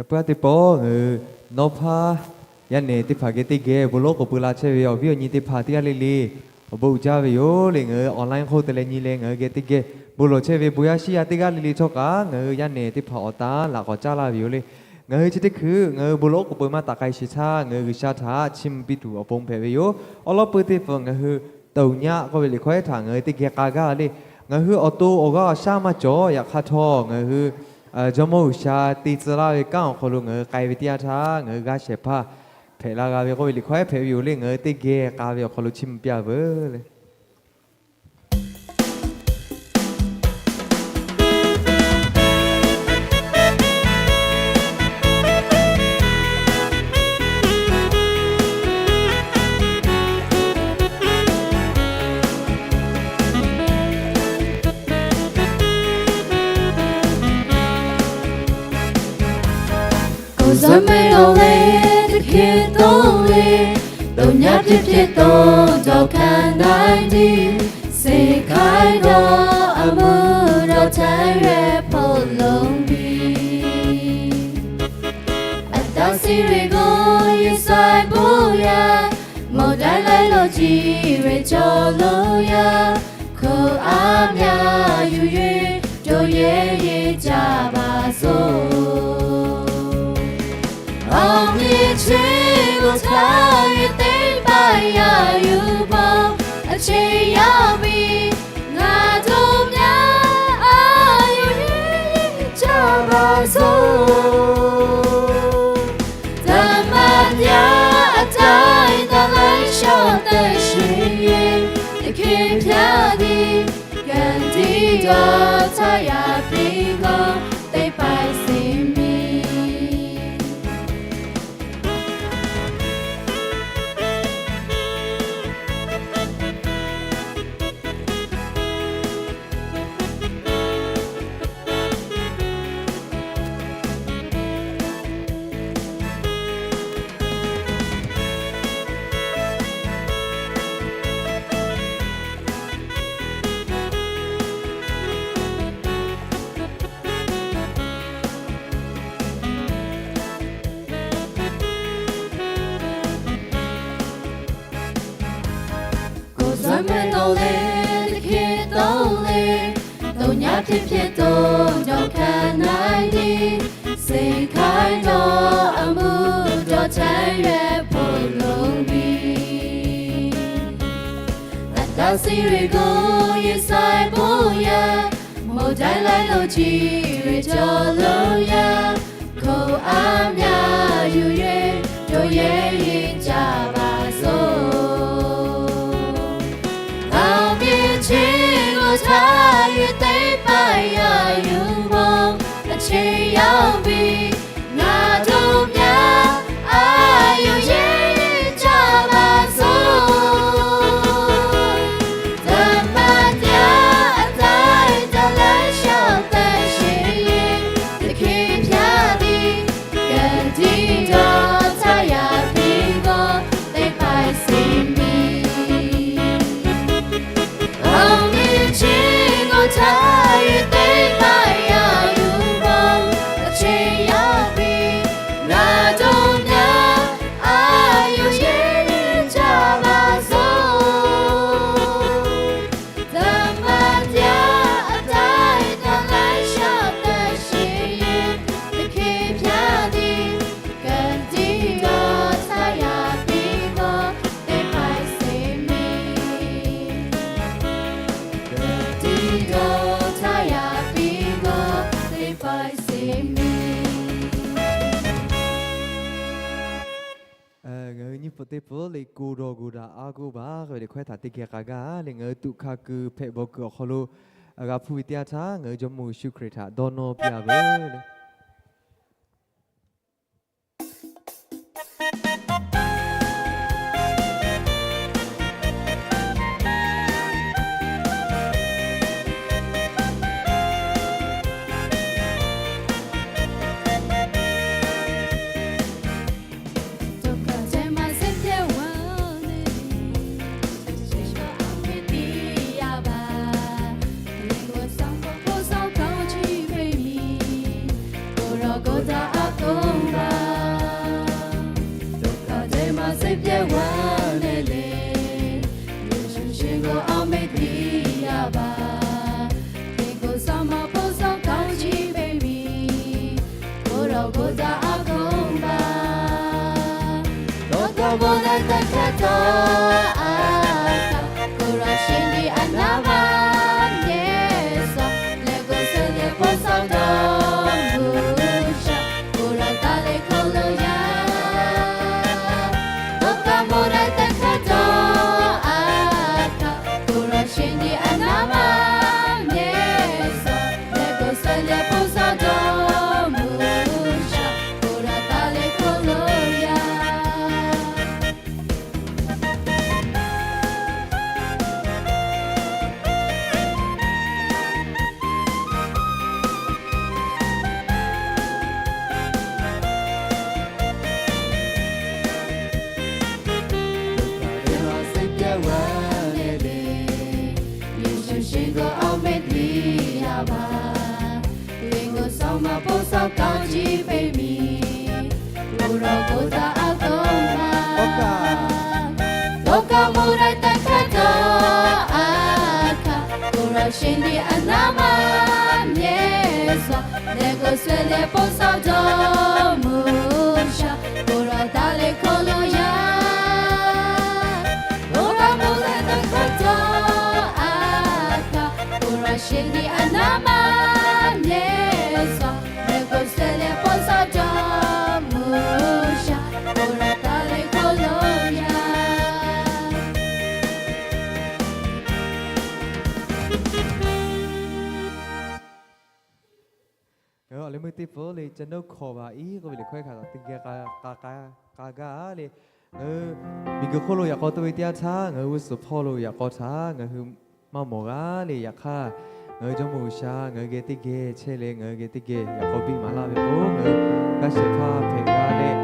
Peuˬ teˇ pawˆ ngaˬ hui nawˉ hpaˇ yaˇ nehˬ teˇ hpaˍ geh teˇ geh bon lawˉ k'oˍ pui la chehˇ ve awˬ viˉ awˬ nyi teˇ hpaˍ teˇ g'aˇ le le awˬ bon uiˍ jaˇ ve yoˬ le. Ngaˬ hui online hk'oˆ te leh nyi leh ngaˬ hui geh teˇ geh bon lawˬ chehˇ ve bon yaˇ shiˉ yaˇ teˇ g'aˇ le le htawˇ kaꞈ ngaˬ hui yaˇ nehˬ teˇ hpaˍ awˬ taˉ laꞈ k'awꞈ caˉ laˇ ve yoˬ le. Ngaˬ hui chi teˇ hkui ngaˬ hui bon lawˉ k'oˍ pui maˇ taˍ k'ai sheˍ htaˇ ngaˬ hui G'uiˬsha htaꞈ chiˇ mvuh piˇ tuˬ awˬ pon hpehꞈ ve yoˬ. Awˉ lawˉ peuˇ teˇ pawˆ ngaˬ hui tawˍ nyaˆ k'oˆ ve liꞈ hkawehˉ htaꞈ ngaˬ hui teˇ geh k'a gaˇ le. Ngaˬ hui awˬ to awˬ g'aˇ awˬ shaˉ maˇ cawˬ. Yaꞈ hk'aˇ htawˇ ngaˬ hui Jawˇmawˇ G'uiˬsha te tcuh laˇ ve kanˉ awˬ hk'aw lo ngaˬ hui k'ai ve teˇ yanˇ htaˇ ngaˬ hui g'aˇ shehˍ hpaˇ hpehꞈ la g'a ve k'oˆ ve liꞈ hkawehˉ hpehꞈ ve yoˬ le. Ngaˬ hui teˇ geh k'a ve awˬ hk'aw lo chiˇ mvuh piˇ a veuˬ le. K'awꞈ zuhˆ mehˆ nawˬ ve teˇ hkeh tawˆ ve, dawˬ nyaˇ hpehꞈ hpehꞈ tawˇ dawˬ hkanˍ daꞈ ve, seˍ hk'aiˉ dawˇ a muˇ dawˇ htaˇ yehˬ hpawˇ lonˉ piˇ. Aˬ htaˇ siˉ ve g'awˇ yehˬ saiˉ boˆ yaˇ, mawˬ daiˉ laiˉ lo jiˇ ve cawˬ lonˉ yaˇ, hkawꞈ aˉ myaˇ yuˬ yehˬ dawˬ yehˬ yehˬ caˇ baˬ soˬ. Awˬ miˬ chi g'uˇ htaˇ ve teˇ pawˆ yaˇ yuˬ baw, a cheˇ yaˇ miˇ ngaˬ dawˇ myaˇ a yuˬ yehˬ yehˬ caˇ baˬ soˬ. Daꞈ maˍ yaˇ a taiˍ taˍ laiˉ shaw teˇ shiˍ yehˬ, teˇ hkeh hpyaˇ tiˉ, gaˬ tiˉ dawˇ htaˇ yaꞈ piˇ g'awˇ teˇ paiˍ seˍ miˇ. K'awꞈ zuhˆ mehˆ nawˬ ve teˇ hkeh tawˆ ve, dawˬ nyaˇ hpehꞈ hpehꞈ tawˇ dawˬ hkanˍ daꞈ ve, seˍ hk'aiˉ dawˇ a muˇ dawˇ htaˇ yehˬ hpawˇ lonˉ piˇ. Aˬ htaˇ siˉ ve g'awˇ yehˬ saiˉ boˆ yaˇ, mawˬ daiˉ laiˉ lo jiˇ ve cawˬ lonˉ yaˇ, hkawꞈ aˉ myaˇ yuˬ yehˬ dawˬ yehˬ yehˬ caˇ baˬ soˬ. Awˬ miˬ chi g'uˇ htaˇ ve teˇ pawˆ yaˇ yuˬ baw, a cheˇ yaˇ miˇ ngaˬ dawˇ myaˇ a yuˬ yehˬ yehˬ caˇ baˬ soˬ. Daꞈ maˍ yaˇ a taiˍ taˍ laiˉ shaw teˇ shiˍ yehˬ, teˇ hkeh hpyaˇ tiˉ, gaˬ tiˉ dawˇ htaˇ yaꞈ piˇ g'awˇ teˇ paiˍ seˍ miˇ. Awˬ miˬ chi g'uˇ htaˇ ve teˇ pawˆ yaˇ yuˬ baw, a cheˇ yaˇ miˇ ngaˬ dawˇ myaˇ a yuˬ yehˬ yehˬ caˇ baˬ soˬ. Daꞈ maˍ yaˇ a taiˍ taˍ laiˉ shaw teˇ shiˍ yehˬ, teˇ hkeh hpyaˇ tiˉ, gaˬ tiˉ dawˇ htaˇ yaꞈ piˇ g'awˇ teˇ paiˍ seˍ miˇ. Gaˬ tiˉ dawˇ htaˇ yaꞈ piˇ g'awˇ teˇ paiˍ seˍ miˇ. Ngaˬ hui nyiˇ pfuhˍ teˇ pfuhˍ le ko dawˬ gu daꞈ a gu baˬ k'oˆ ve liꞈ hkawehˉ htaꞈ teˇ geh k'a gaˇ le. Ngaˬ hui tuꞈ hkanˍ kuiˬ hpehꞈ bawˬ kuiˬ awˬ hk'aw lo g'a hpuˇ ve teˇ yanˇ htaˇ ngaˬ hui Jawˇmawˇ Yeˍsuˆ Hkriꞈ htaꞈ dawˇ nawˇ piˇ a veuˬ le. Awˬ kaˍ mawˬ leh teˇ hkehˇ dawˇ a kaꞈ, k'oˆ laˇ shehˍ nyi a naˍ manˇ yehˬ suhˍ leh, g'uˇ suhˍ leh bon sawˍ dawˇ mvuhˇ shaˆ, k'oˆ laˇ taˍ leh hk'aw lo yaˇ. Awˬ kaˍ mawˬ leh teˇ hkehˇ dawˇ a kaꞈ, k'oˆ laˇ shehˍ nyi a naˍ manˇ yehˬ suhˍ leh, g'uˇ suhˍ leh bon sawˍ dawˇ mvuhˇ shaˆ, k'oˆ laˇ taˍ leh hk'aw lo yaˇ. Yeˍsuˆ shinˉ g'awˇ awˬ meh tiˇ yaˇ baˬ, teˇ g'uˇ suhˍ ma bon sawˍ kawˆ jiˇ peˇ miˬ, k'oˆ laˇ k'oˆ taˍ a toˇ ma. Awˬ kaˍ mawˬ leh teˇ hkehˇ dawˇ a kaꞈ, k'oˆ laˇ shehˍ nyi a naˍ manˇ yehˬ suhˍ leh, g'uˇ suhˍ leh bon sawˍ dawˇ mvuhˇ shaˆ, k'oˆ laˇ taˍ leh hk'aw lo yaˇ. Awˬ kaˍ mawˬ leh teˇ hkehˇ dawˇ a kaꞈ, k'oˆ laˇ shehˍ nyi a naˍ manˇ yehˬ suhˍ leh, g'uˇ suhˍ leh bon sawˍ dawˇ mvuhˇ shaˆ, k'oˆ laˇ taˍ leh hk'aw lo yaˇ. Awˬ leh meuˇ teˇ pfuhˍ le, ကျွန်တော်ခေါ်ပါ၏ k'oˆ ve le hkawehˇ hk'a taꞈ teˇ geh k'a k'a gaˇ le. Ngaˬ hui miˬguiˬ hk'oˆ lo yaꞈ k'aw toˇ ve teˇ yanˇ htaˇ, ngaˬ hui g'uˇ suhˍ hpawˇ lo yaꞈ k'aw htaˇ ngaˬ hui maˇ mawˬ g'a le. Yaꞈ hk'aˇ, ngaˬ hui Jawˇmawˇ G'uiˬsha ngaˬ hui geh teˇ geh chehˇ leh, ngaˬ hui geh teˇ geh yaꞈ k'aw biˇ maˍ laˇ ve k'o, ngaˬ hui g'aˇ shehˍ hpaˇ hpehꞈ g'a leh,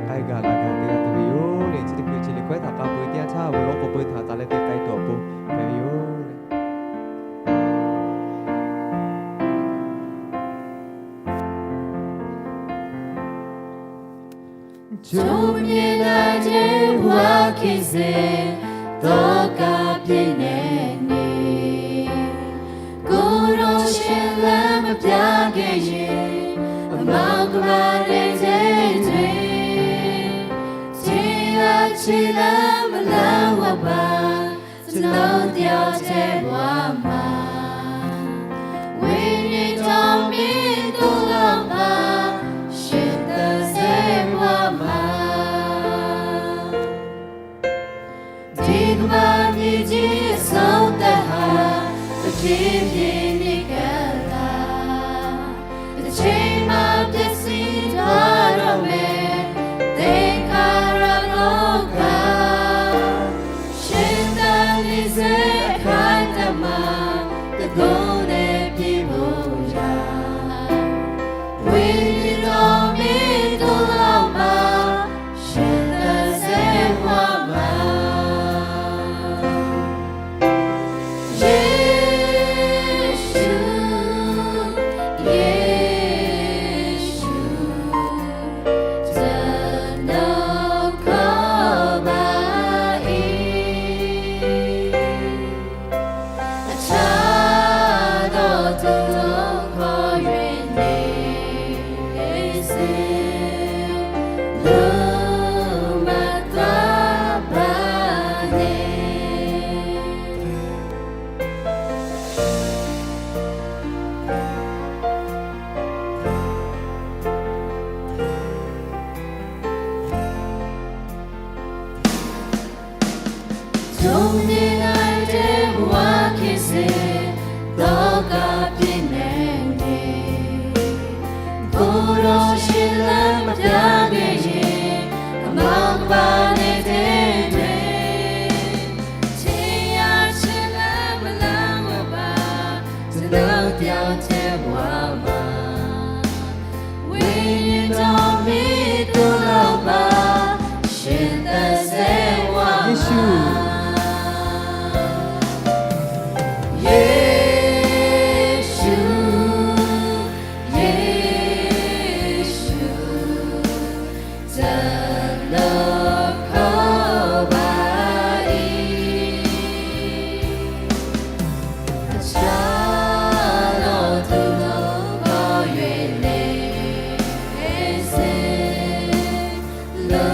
k'ai gaˬ laˬ gaˬ te g'a tuˬ ve yoˬ le. Chi teˇ hkui chi le hkawehˇ htaꞈ k'a peu-eˬ teˇ yanˇ htaˇ, awˬ lawn k'awꞈ peu-eˬ htaꞈ taˍ leh te k'ai tuˬ awˬ pon hpehꞈ ve yoˬ le. Jawˇmawˇ Yeˍsuˆ ကို ကျွန်တော်တယောက်တည်းဘဝမှာ ဝိညာဉ်တော်မင်းသို့လောင်းပါ ရှင်သန်စေဘဝမှာ ဒီကမ္ဘာမြေကြီးအဆုံးသတ်ဟာ တဖြည်းဖြည်းနှိပ်ကွယ်လာ တစ်ချိန်မှာပျက်စီးသွားတော့မယ် သင်္ခါရလောက ရှင်သန်နေစေအခါတမံ တန်ခိုးနဲ့ပြည့်ဖို့ရာ ဝိညာဉ်တော်မင်းသို့လောင်းပါ ရှင်သန်စေဘဝမှာ ယေရှု ယေရှု ကျွန်တော်ခေါ်ပါ၏။ အခြားသောသူတို့ခေါ်၍နေစေ၊ လူမသွားပါနဲ့။ ကြုံနေနိုင်တဲ့ဘဝဖြစ်စေ၊ ဒုက္ခဖြစ်နိုင်တယ်။ ကိုယ်တော်ရှင်လမ်းမပြခဲ့ရင်၊ အမှောင်ကပါနေတဲ့တွင်၊ ထင်ရခြင်းလမ်းမလမ်းဝဲပါ၊ ကျွန်တော်တယောက်တည်းဘဝမှာ ဝိညာဉ်တော်မင်းသို့လောင်းပါ ရှင်သန်စေဝါ ယေရှု ယေရှု ယေရှု ကျွန်တော်ခေါ်ပါ၏။ အခြားသောသူတို့ခေါ်၍နေစေ၊ လူ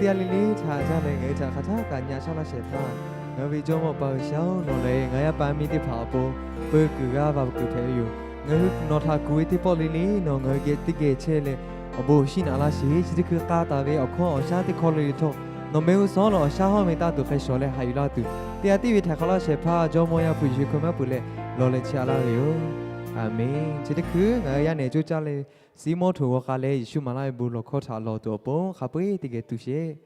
yaˇ le le htaꞈ jaˇ leh ngaˬ hui htaꞈ hk'aˬ htaˇ kaꞈ nyi a shaˉ laˇ shehˍ hpaˇ, ngaˬ hui ve Jawˇmawˇ Awˬ pa G'uiˬsha-oˬ, nawˬ lehˬ ngaˬ yaˇ paˍ miˇ teˇ hpaˍ awˬ pon peu kuiˬ g'aˇ va kuiˬ hpehꞈ ve yoˬ. Ngaˬ hui nawˬ htaꞈ kuˬ ve teˇ pawˆ le le nawˬ ngaˬ hui geh teˇ geh chehˇ leh awˬ bon awˬ shinˉ naꞈ laˇ sheˍ. Chi teˇ hkui k'a taˍ ve awˬ hkawˇ awˬ shaˉ teˇ hkawˇ le le htawˇ, nawˬ meh g'uˇ suhˍ lo awˬ shaˉ hawˉ ve tanˇ tuˬ hk'e shawˍ leh haꞈ yuˬ laˇ tuˬ, teˇ g'aˇ tiˉ ve htaꞈ hk'awꞈ laˇ shehˍ hpaˇ Jawˇmawˇ Yaˇ hpu Yeˍsuˆ Hkriꞈ maˇ peuˬ leh lawˬ leh chehˇ a laˇ ve yoˬ. Aˬmenˍ. Chi teˇ hkui ngaˬ hui yaˇ nehˬ coˇ caˇ leh, Siˉmonˍ htoꞈ g'aw k'a leh Yeˍsuˆ maˍ laˇ ve bon lawˬ hkawˇ htaꞈ lawˬ tuˬ awˬ pon hk'a peu-eˬ teˇ geh tu sheˍ.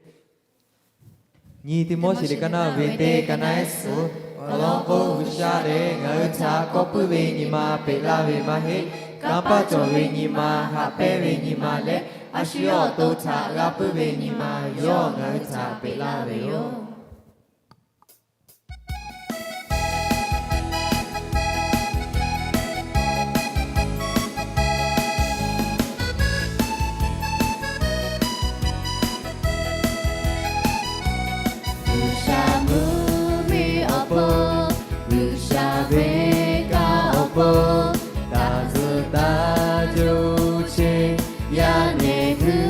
Nyi teˇ Moˉseˍ liꞈ kaˇ naˇ ve teˇ kaˇ naˇ eˉ suhˍ, awˬ lawn k'o, G'uiˬsha lehˬ ngaˬ hui htaꞈ kawˆ puiˉ ve nyi ma peꞈ laˇ ve maˇ heˆ. Kanˇ paˆ cawˬ ve nyi ma, haꞈ pehnˇ ve nyi ma leh a shu yawˇ awˬ to htaꞈ g'a puiˉ ve nyi ma yawˇ ngaˬ hui htaꞈ peꞈ laˇ ve yoˬ. G'uiˬsha mvuhˇmiˬ awˬ pon, G'uiˬsha ve kaꞈ awˬ pon, taˇ zuhꞈ taˇ juˇ cheˇ yaˇ nehˬ hui,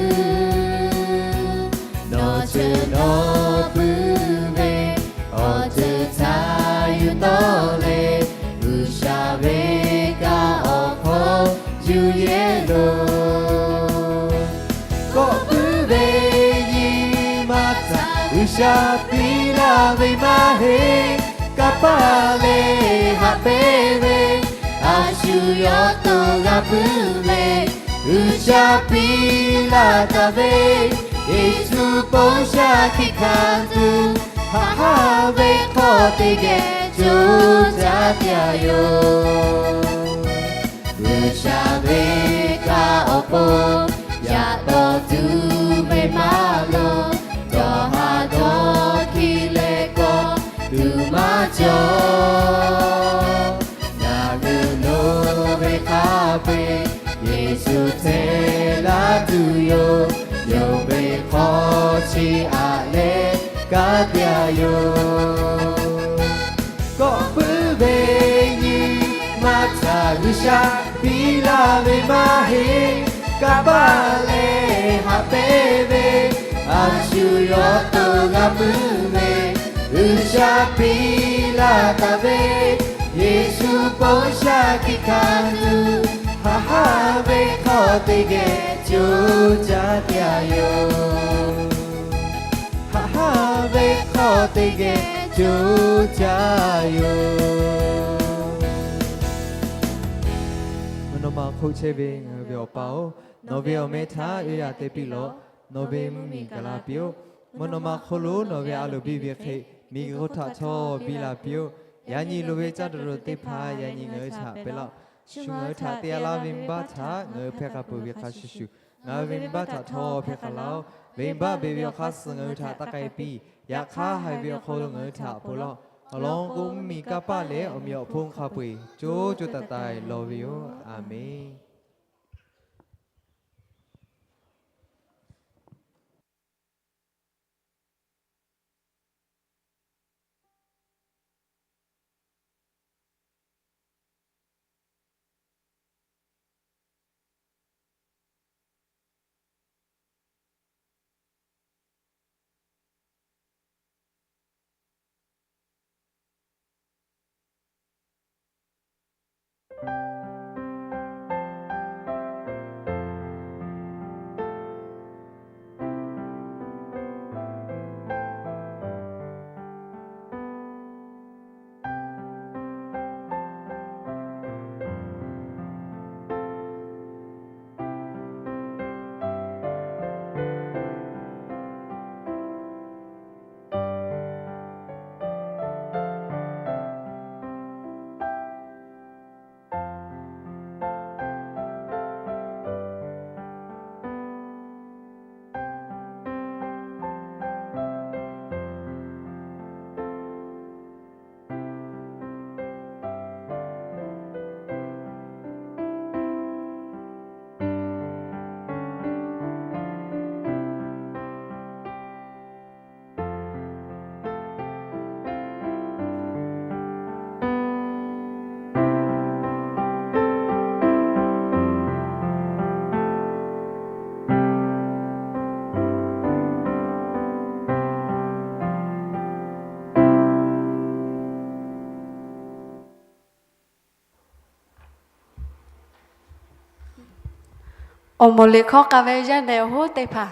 nawˬ ceuˬ nawˬ puiˉ ve awˬ ceuˬ htaꞈ yuˬ tawˆ leh, G'uiˬsha ve kaꞈ awˬ hk'aw yuˬ yehˇ loˬ. Kawˆ puiˉ ve nyi ma htaꞈ G'uiˬsha piˇ laˇ ve maˇ heˆ. Kanˇ paˆ leh haꞈ pehnˇ ve a shu yawˇ to g'a puiˉ ve, G'uiˬsha piˇ laˇ taˍ ve Yeˍsuˆ ponˬ shaˉ hkiˆ hkanˍ tuˬ, haꞈ haˉ ve hk'aw teˇ geh coˇ caˇ taˍ yoˬ. G'uiˬsha ve kaꞈ awˬ pon, yaꞈ taw tuˬ ve maˇ loˍ, dawˬ haˍ dawˬ hkiˇ leh kawˆ tuˬ maˇ cawˬ. Ngaˬ g'euꞈ lo ve hk'a peu, Yeˍsuˆ hteˇ laˇ tuˬ yoˬ. Yonˍ ve hk'aw chi aꞈ leh kaˇ taˍ yoˬ. Kawˆ puiˉ ve nyi ma htaꞈ G'uiˬsha piˇ laˇ ve maˇ heˆ. Kanˇ paˆ leh haꞈ pehnˇ ve a shu yawˇ to g'a puiˉ ve, G'uiˬsha piˇ laˇ taˍ ve Yeˍsuˆ ponˬ shaˉ hkiˆ hkanˍ tuˬ, haꞈ haˉ ve hk'aw teˇ geh coˇ caˇ taˍ yoˬ. Haꞈ haˉ ve hk'aw teˇ geh coˇ caˇ yoˬ. Mvuhˇ naw ma hk'oˆ chehˇ ve ngaˬ hui ve Awˬ pa-oˬ, nawˬ ve awˬ meh htaꞈ yawˇ yaꞈ te piˇ lawꞈ. Nawˬ ve mvuhˇmiˬ gaˬ la piˇ-oˆ. Mvuhˇ naw ma hk'oˆ lo nawˬ ve a loˍ biˇ ve hk'e, miˬguiˬ hk'oˆ htaꞈ htawˇ biˇ la piˇ-oˆ. Yaꞈ nyi loˍ ve caˇ tuˬ lo teˇ hpaˍ yaꞈ nyi ngaˬ hui htaꞈ peꞈ laˇ-oˆ. Shu ngaˬ hui htaꞈ te a laˇ ve venˇbaˆ htaꞈ ngaˬ hui hpehˇ k'a peuˬ ve hk'a shuˍ shuˍ, ngaˬ hui ve venˇbaˆ htaꞈ htawˇ hpehˇ k'a laˇ-oˆ. Venˇbaˆ beˬ ve awˬ hk'aˇ suh ngaˬ hui htaꞈ taˇ k'ai piˇ. Yaꞈ hk'aˇ, haiˬ ve awˬ hk'aw lo ngaˬ hui htaꞈ ponˬ laˇ-oˆ. Awˬ lawn k'o, mvuhˇmiˬ, kanˇ paˆ leh awˬ meꞈ awˬ hponˇ hk'a peu-eˬ co co taiˍ taiˍ lawˬ ve yoˬ. Aˬmenˍ. Awˬ moˍ liꞈ hk'aw k'a ve yaˇ nehˬ awˬ hoˉ teˇ hpaˍ.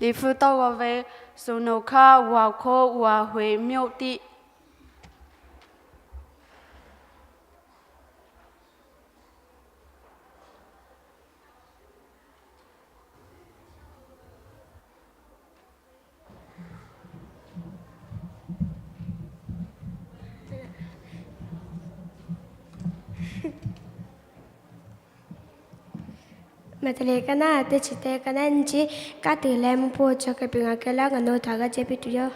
Liꞈ hpu tawˇ g'aw ve, Suˍ nawˬ hkaˇ Waˬ hk'oˆ Waˬ heꞈ myoˆ tiˆ. Maꞈhtehˍ liꞈ kaˆ naˆ teˇ chi teˇ kaˆ naˆ nyiˇ chi, kanˉ te leh mvuhˇ hpfuhˇ chaw hkeh peuˬ ngaˬ keh laˇ, ngaˬ nawˬ htaꞈ g'a ceh piˇ tuˬ yoˬ.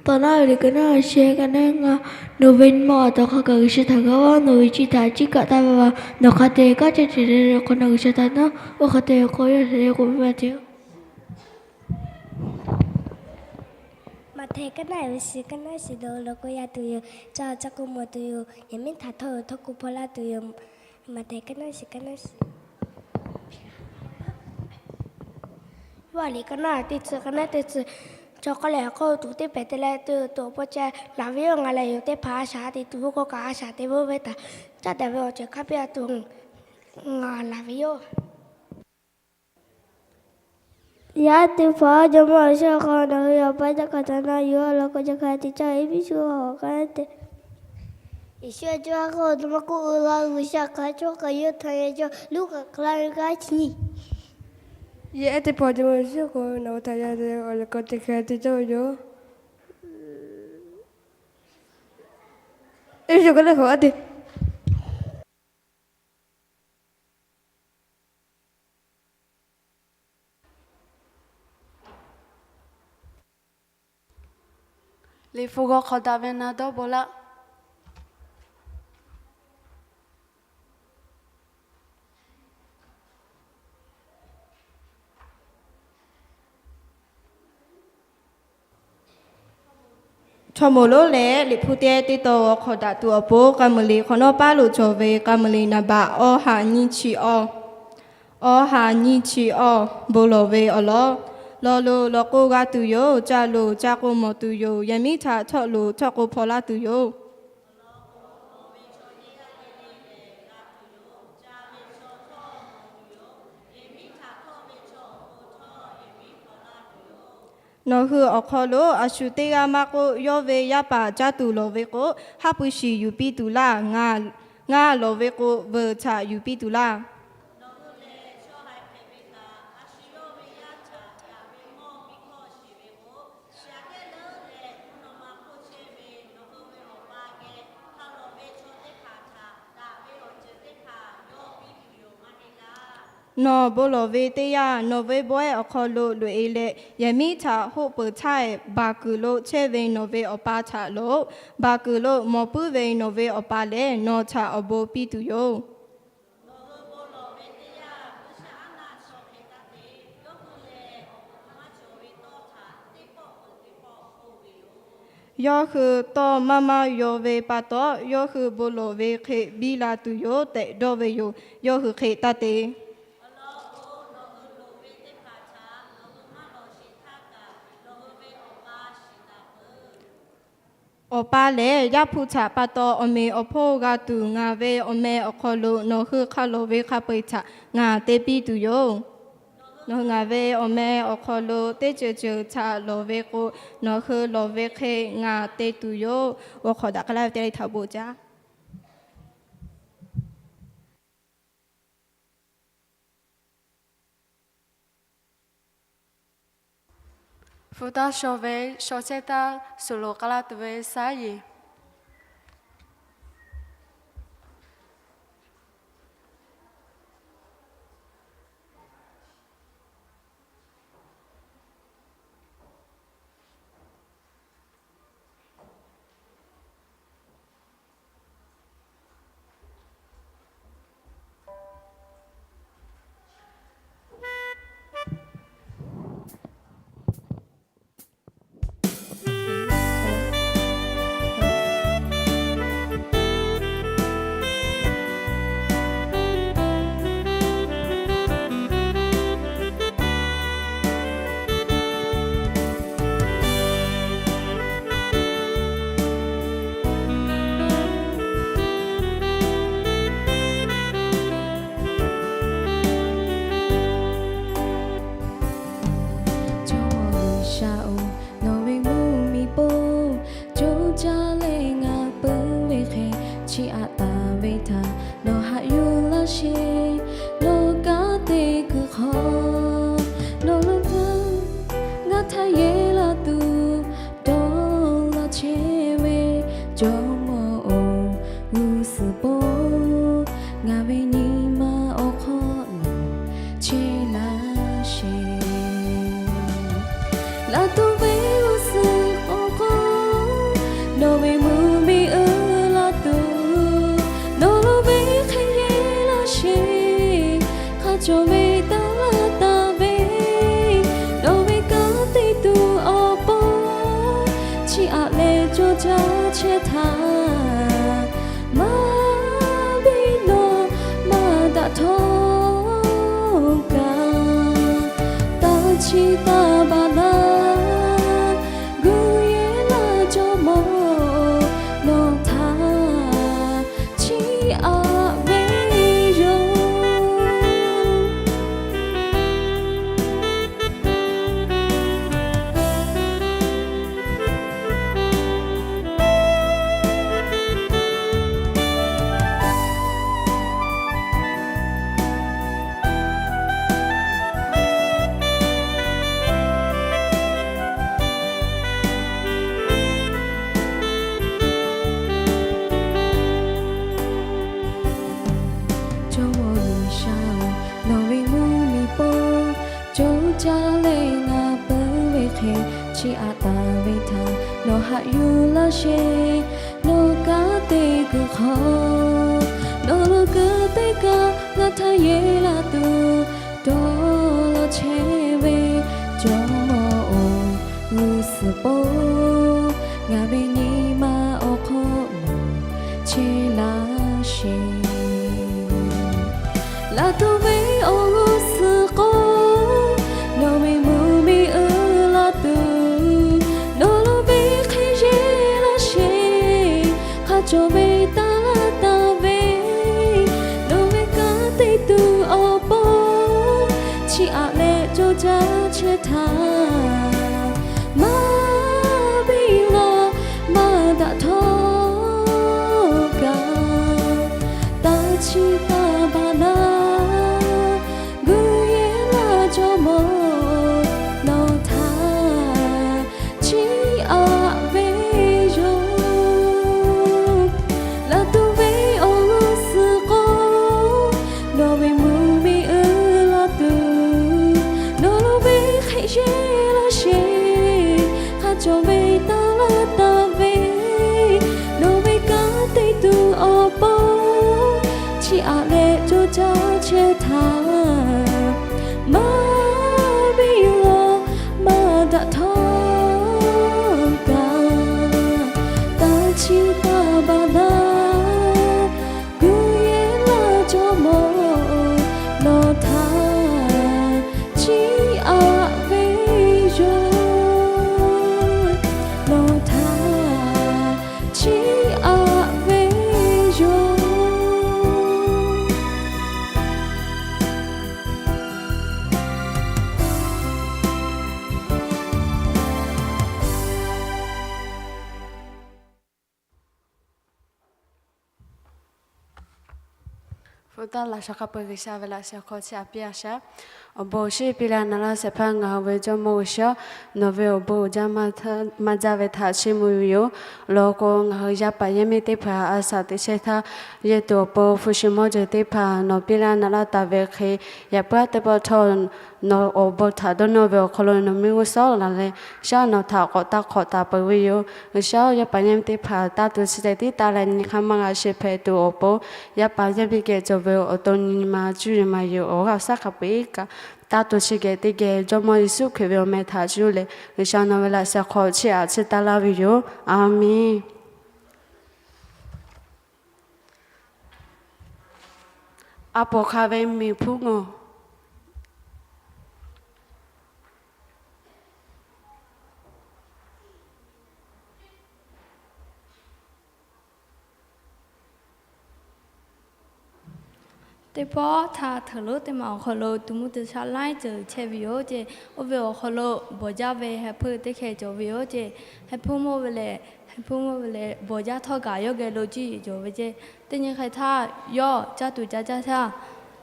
Taˍ naˆ ve liꞈ kaˆ naˆ shehˆ kaˆ naˆ ngaˇ, nawˬ ve nyi ma awˬ taw hk'a kaꞈ G'uiˬsha htaꞈ g'a vaˇ, nawˬ ve ciˇ htaꞈ ciˇ kaꞈ taˇ vaˇ vaˇ, nawˬ hk'a te kanˉ ceh ceh leh hk'awꞈ nawˬ G'uiˬsha htaꞈ naˉ, oˇ hk'a te awˬ hk'aw yawˇ htaꞈ leh k'oˆ ve maˇ te yoˬ. Maꞈhtehˍ kaˆ naˆ ve shiˍ kaˆ naˆ shiˍ dawˬ lo k'oˆ yaˇ tuˬ yoˬ. Ca ca k'oˆ mawˬ tuˬ yoˬ. Yaꞈ miˉ htaꞈ htawˇ htawˇ k'oˆ hpaw laˇ tuˬ yoˬ. Maꞈhtehˍ kaˆ naˆ shiˍ kaˆ naˆ shiˍ. Yoˇhanˬ liꞈ kaˆ naˆ teˇ chi kaˆ naˆ teˇ chi, chaw k'aw lehˬ k'oˆ tuˬ teˇ hpehꞈ te leh te tuˬ awˬ pon ceh laˬ ve yoˬ. Ngaˬ lehˬ yoˬ teˇ hpaˍ a shaꞈ te tuˬ ve k'o kaꞈ a shaꞈ te ve oˇ ve htaꞈ Caˇ tehꞈ ve awˬ ceuˬ hk'a piˇ a tuˬ ngaˬ laˬ ve yoˬ. Yaꞈ teˇ hpaˍ Jawˇmawˇ Yeˍsuˆ hk'aw nawˬ hui awˬ pa caˇ hk'a htaꞈ na yuˬ a law k'o, ca hk'a te caˇ e piˇ shu awˬ k'a te. Yeˍsuˆ a cawˇ a k'o, dawˇ maˇ k'oˆ, uiˍ la G'uiˬsha hk'aˬ cawˇ kaꞈ yawˇ htaꞈ yaꞈ cawˇ Luˉkaꞈ hk'aˬ la ve k'aˉ chi nyi. Yaꞈ teˇ hpaˍ Jawˇmawˇ Yeˍsuˆ hk'aw nawˬ hui htaꞈ yaꞈ te awˬ laꞈ k'o, ca hk'a te caˇ ve yoˬ. E piˇ shu k'o leh hawꞈ a te. Liꞈ hpu g'aw hk'awꞈ daꞈ ve na dawˇ bon laˇ. Chaw moˍ lonˉ leh Liꞈ hpu teˇ g'aˇ teˇ taw g'aw hk'awꞈ daꞈ tuˬ awˬ pon, k'a muiˬ liꞈ hk'awꞈ nawˉ paˉ lo cawˬ ve k'a muiˬ liꞈ naˍ baꞈ awˬ haˍ nyiˇ chi awˬ, awˬ haˍ nyiˇ chi awˬ, bon lawˬ ve awˬ lawn. Law loˬ, lawˬ k'o g'a tuˬ yoˬ. Ca loˬ, ca k'o mawˬ tuˬ yoˬ. Yehˬ miˉ htaꞈ htawˆ loˬ, htawˆ k'o hpaw laˇ tuˬ yoˬ. Nawˬ hui awˬ hk'aw lo a shu teˇ g'aˇ maˇ k'oˆ, yawˇ ve yaˇ paˍ caˇ tuˬ lawˬ ve k'o, haˉ pui shiˍ yuˬ piˇ tuˬ laˇ. Ngaˬ lawˬ ve k'o, veuˬ htaꞈ yuˬ piˇ tuˬ laˇ. Nawˬ bon lawˬ ve teˇ yanˇ, nawˬ ve bawehˇ awˬ hk'aw lo loꞈ-e leh, yehˬ miˉ htaꞈ hoˆ peuˬ htaˇ, baˬ kuiˬ lo chehˇ ve nawˬ ve Awˬ pa htaꞈ loꞈ-oꞈ. Baˬ kuiˬ lo mawˬ puiˉ ve nawˬ ve Awˬ pa lehˬ, nawˬ htaꞈ awˬ bon piˇ tuˬ yoˬ. Yawˇ hui tawˇ maˇ maˇ yaw ve pa taw, yawˇ hui bon lawˬ ve hk'e biˇ la tuˬ yoˬ tehꞈ dawˇ ve yoˬ. Yawˇ hui hk'e taˇ te. Awˬ pa lehˬ, Yaˇ hpu htaꞈ pa taw awˬ meꞈ awˬ hponˇ g'a tuˬ, ngaˬ ve awˬ meh awˬ hk'aw lo nawˬ hui hk'a lawˬ ve hk'a peu-eˬ htaꞈ ngaˬ te piˇ tuˬ yoˬ. Nawˬ hui ngaˬ ve awˬ meh awˬ hk'aw lo teˇ ceuˬ ceuˬ htaꞈ lawˬ ve k'o, nawˬ hui lawˬ ve hk'e ngaˬ te tuˬ yoˬ. G'aw hk'awꞈ daꞈ k'ai laˇ ve teˇ g'aˇ le htaꞈ bon jaˇ. Hpu taˇ shaw ve shaw chehˇ taˇ suhˍ loˍ k'ai laˇ tuˬ ve saˉ yeˬ. Jawˇmawˇ G'uiˬsha-oˬ, nawˬ ve mvuhˇmiˬ po co caˇ leh ngaˬ peuˬ ve hk'e, chiˇ aꞈ taˍ ve htaꞈ nawˬ haꞈ yuˬ laˇ sheˍ. Nawˬ kanˉ te kuiˬ hk'aw nawˬ lo tuˬ ngaˬ htaꞈ yehˇ la tuˬ dawˇ laˇ chehˇ ve, Jawˇmawˇ-oˬ, g'uˇ suhˍ po ngaˬ ve nyi ma awˬ hk'aw lo chehˇ laˇ sheˍ. Laˬ tuˬ ve g'uˇ suhˍ awˬ hk'aw nawˬ ve mvuhˇmiˬ uiˍ la tuˬ, nawˬ lo ve hk'e yehˇ laˇ sheˍ. Hk'a cawˬ ve taˇ laˇ taˍ ve, nawˬ ve kanˉ te tuˬ awˬ pon, chiˇ aꞈ leh co caˇ chehˇ htaˇ, maˇ biˇ nawˬ maˇ daꞈ htawˇ kaꞈ, taˇ chiˇ taˇ baˬ laˇ. Gu yehˇ laˇ Jawˇmawˇ, nawˬ htaꞈ chiˇ aꞈ Taˍ ve htaꞈ nawˬ haꞈ yuˬ laˇ sheˍ. Nawˬ kanˉ te kuiˬ hk'aw, nawˬ lo keu teˇ kaꞈ ngaˬ htaꞈ yehˇ laˇ tuˬ dawˇ law chehˇ ve, Jawˇmawˇ-oˬ, g'uˇ suhˍ po ngaˬ ve nyi ma awˬ hk'aw nawˬ chehˇ laˇ sheˍ. Laˬ tuˬ ve awˬ g'uˇ suhˍ k'o, nawˬ ve mvuhˇmiˬ uiˍ la tuˬ, nawˬ lo ve hk'e yehˇ laˇ sheˍ. Hk'a cawˬ ve taˇ laˇ taˍ ve, nawˬ ve kanˉ te tuˬ awˬ pon, chiˇ aꞈ leh co caˇ chehˇ htaˇ, maˇ biˇ lawˬ maˇ daꞈ htawˇ kaꞈ, taˇ chiˇ taˇ baˬ naˉ, gu yehˇ laˇ Jawˇmawˇ nawˬ htaꞈ chiˇ aꞈ ve yoˬ. Laˬ tuˬ ve awˬ g'uˇ suhˍ k'o, nawˬ ve mvuhˇmiˬ uiˍ la tuˬ, nawˬ lo ve hk'e yehˇ laˇ sheˍ. Hk'a cawˬ ve taˇ laˇ taˍ ve, nawˬ ve kanˉ te tuˬ awˬ pon, chiˇ aꞈ leh co caˇ chehˇ htaˇ, maˇ biˇ lawˬ maˇ daꞈ htawˇ kaꞈ, taˇ chiˇ taˇ baˬ naˉ, gu yehˇ laˇ Jawˇmawˇ nawˬ htaꞈ chiˇ aꞈ ve yoˬ. Nawˬ htaꞈ chiˇ aꞈ ve yoˬ. Hpu taˇ laꞈ shaˍ hk'a peu-eˬ G'uiˬsha ve laꞈ sheh hk'aw chiˇ aꞈ piˇ a shaˍ. Awˬ bon awˬ shinˉ piˇ laˇ naˍ laˇ shehˍ hpaˇ ngaˬ hui ve Jawˇmawˇ G'uiˬsha, nawˬ ve awˬ bon uiˍ jaˇ maˇ jaˇ ve htaꞈ chiˇ mvuh ve yoˬ. Law k'o, ngaˬ hui yaˇ paˍ yaˇ miˇ teˇ hpaˍ a shaˍ teꞈ chehˇ htaˇ, yehˇ tuˬ awˬ pon hpu shi mawˇ jeˬ teˇ hpaˍ nawˬ piˇ laˇ naˍ laˇ taˍ ve hk'e, yaꞈ puiˉ teˇ pawˆ htawˇ nawˬ awˬ bon htaꞈ dawˇ nawˇ ve awˬ hk'aw lo nawˬ miˇ g'uˇ suhˉ laˬ leh, shaˉ nawˬ htaꞈ k'awꞈ taˇ hk'awꞈ taˍ peuˬ ve yoˬ. G'uiˬsha-oˬ, yaˇ paˍ yaˇ miˇ teˇ hpaˍ taˇ tuˬ chi ceh tiˉ taˇ leh nyi hk'aˇ maˇ g'a sheˍ hpehꞈ tuˬ awˬ pon, yaˇ paˍ yaˇ miˇ geh cawˬ ve awˬ to nyi ma cuˇ yiˍ maˍ yoˬ. Awˬ g'aˇ awˬ shaˉ hk'a peu-eˬ kaꞈ, taˇ tuˬ chi geh teˇ geh Jawˇmawˇ Yeˍsuˆ Hkriꞈ ve awˬ meh htaꞈ cuˇ leh, G'uiˬsha nawˬ ve laꞈ sheh hk'aw chiˇ aꞈ chiˇ taˇ laˇ ve yoˬ. A menˬ. A poˍ hk'a ve miˬ hpuˉ ngawˬ. Teˇ pawˆ htaˇ, htaꞈ lonˉ teˇ maˬ awˬ hk'aw lo tuˍ mvuhˇ tuˍ shaˆ laiˉ ceuˬ chehˇ ve yoˬ ceˇ. Oˇ ve awˬ hk'aw lo bawˬ jaˇ ve heh hpuˇ teˇ hkeh cawˬ ve yoˬ ceˇ. Heh hpuˇ mawˇ ve lehˬ, heh hpuˇ mawˇ ve lehˬ, bawˬ jaˇ htawˇ kaꞈ yawˇ geh lo cuˇ yiˍ cawˬ ve ceˇ. Teˇ nyi hk'e htaˇ, yawˇ caˇ tuˬ caˇ caˇ htaˇ,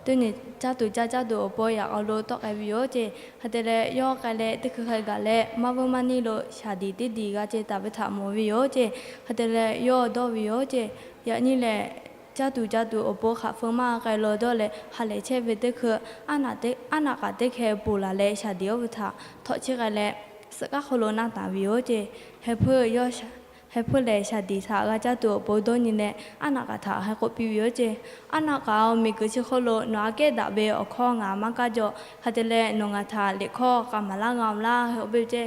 teˇ nyi caˇ tuˬ caˇ caˇ tuˬ awˬ pon yaꞈ k'aw lo tawˆ k'ai ve yoˬ ceˇ. Hk'e te leh, yawˇ k'ai leh teˇ hkui hk'e gaˬ leh maˇ vuiˇ maˇ neˇ lo shaˍ diˍ teˇ diˍ g'a ceh taˍ ve htaꞈ mawˬ ve yoˬ ceˇ. Hk'e te leh, yawˇ dawˇ ve yoˬ ceˇ. Yaꞈ nyi lehˬ, caˇ tuˬ caˇ tuˬ awˬ pon hk'aˬ feu maˇ k'ai lo dawˇ leh ha lehˬ chehˇ ve teˇ hkui, aˉ naꞈ kaꞈ teˇ hkeh ponˬ laˬ leh shaˍ diˍ oˇ ve htaꞈ htawꞈ chiˇ k'ai leh, suhˍ k'aˉ hk'aw lo naˇ taˍ ve yoˬ ceˇ. Heh hpuˇ lehˬ, shaˍ diˍ htaꞈ g'a caˇ tuˬ awˬ pon dawˇ nyi leh, aˉ naꞈ kaꞈ htaꞈ heh k'oˆ piˇ ve yoˬ ceˇ. Aˉ naꞈ kaꞈ-oˬ, miˬguiˬ chi hk'oˆ lo nawˬ aꞈ kehˉ daꞈ ve awˬ hkawˇ ngaˬ maˇ kaˇ jaw. Hk'e te leh, nawˬ ngaˬ htaꞈ liꞈ hkawˇ k'a maˍ laˇ g'a-oˬ laˇ, hk'e k'oˆ piˇ ve ceˇ.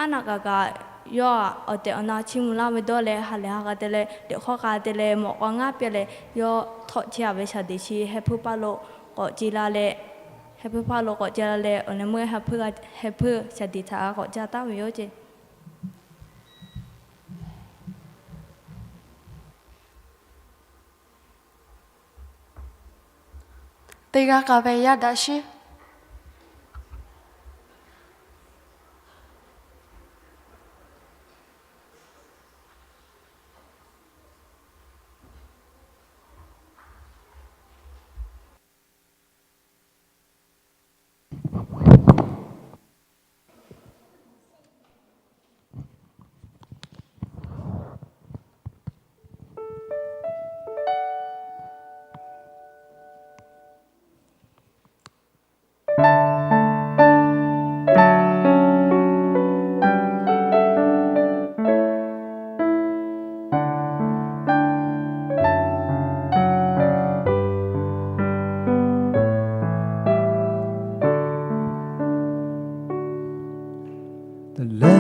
Aˉ naꞈ kaꞈ kaꞈ, yawˇ awˬ tehˬ awˬ na chiˇ mvuh laˇ ve dawˇ leh ha lehˬ ha k'a te leh, liꞈ hkawˇ k'a te leh mawꞈ k'aw ngaˇ piˇ leh, yawˇ htawꞈ chehˇ a ve shaˍ diˍ chi heh hpuˇ paˇ lo k'awꞈ ce la leh, heh hpuˇ paˇ lo k'awꞈ ce la leh, awˬ leh meuˇ heh hpuˇ shaˍ diˍ htaꞈ k'awꞈ ca taˍ ve yoˬ ceˇ. Teˇ g'aˇ k'a ve yaˇ daꞈ shiˉ.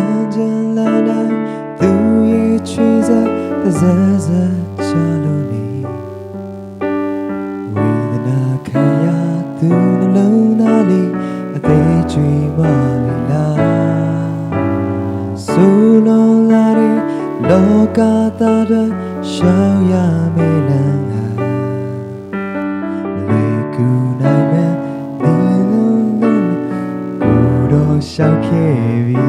Anˇ jaˇ laˇ naˇ, tuˬ yeˬ chaweh zuhˆ, tcuh zuhˆ zuhˆ ca lo le. Weˍ daꞈ naˍ hkanˍ yaˇ tuˬ naˍ lonˉ naˍ liꞈ, a teˇ co-e maˇ liꞈ laˇ. Suh lawˬ laˇ ve lawˬ kaˍ taˍ dawˇ, shaoˍ yaˇ mehˆ laˇ ngaˬ. Lehˬ kuˬ naˍ mehˆ teˇ lonˉ lonˉ, kuˬ dawˇ shaoˍ hkehˇ ve.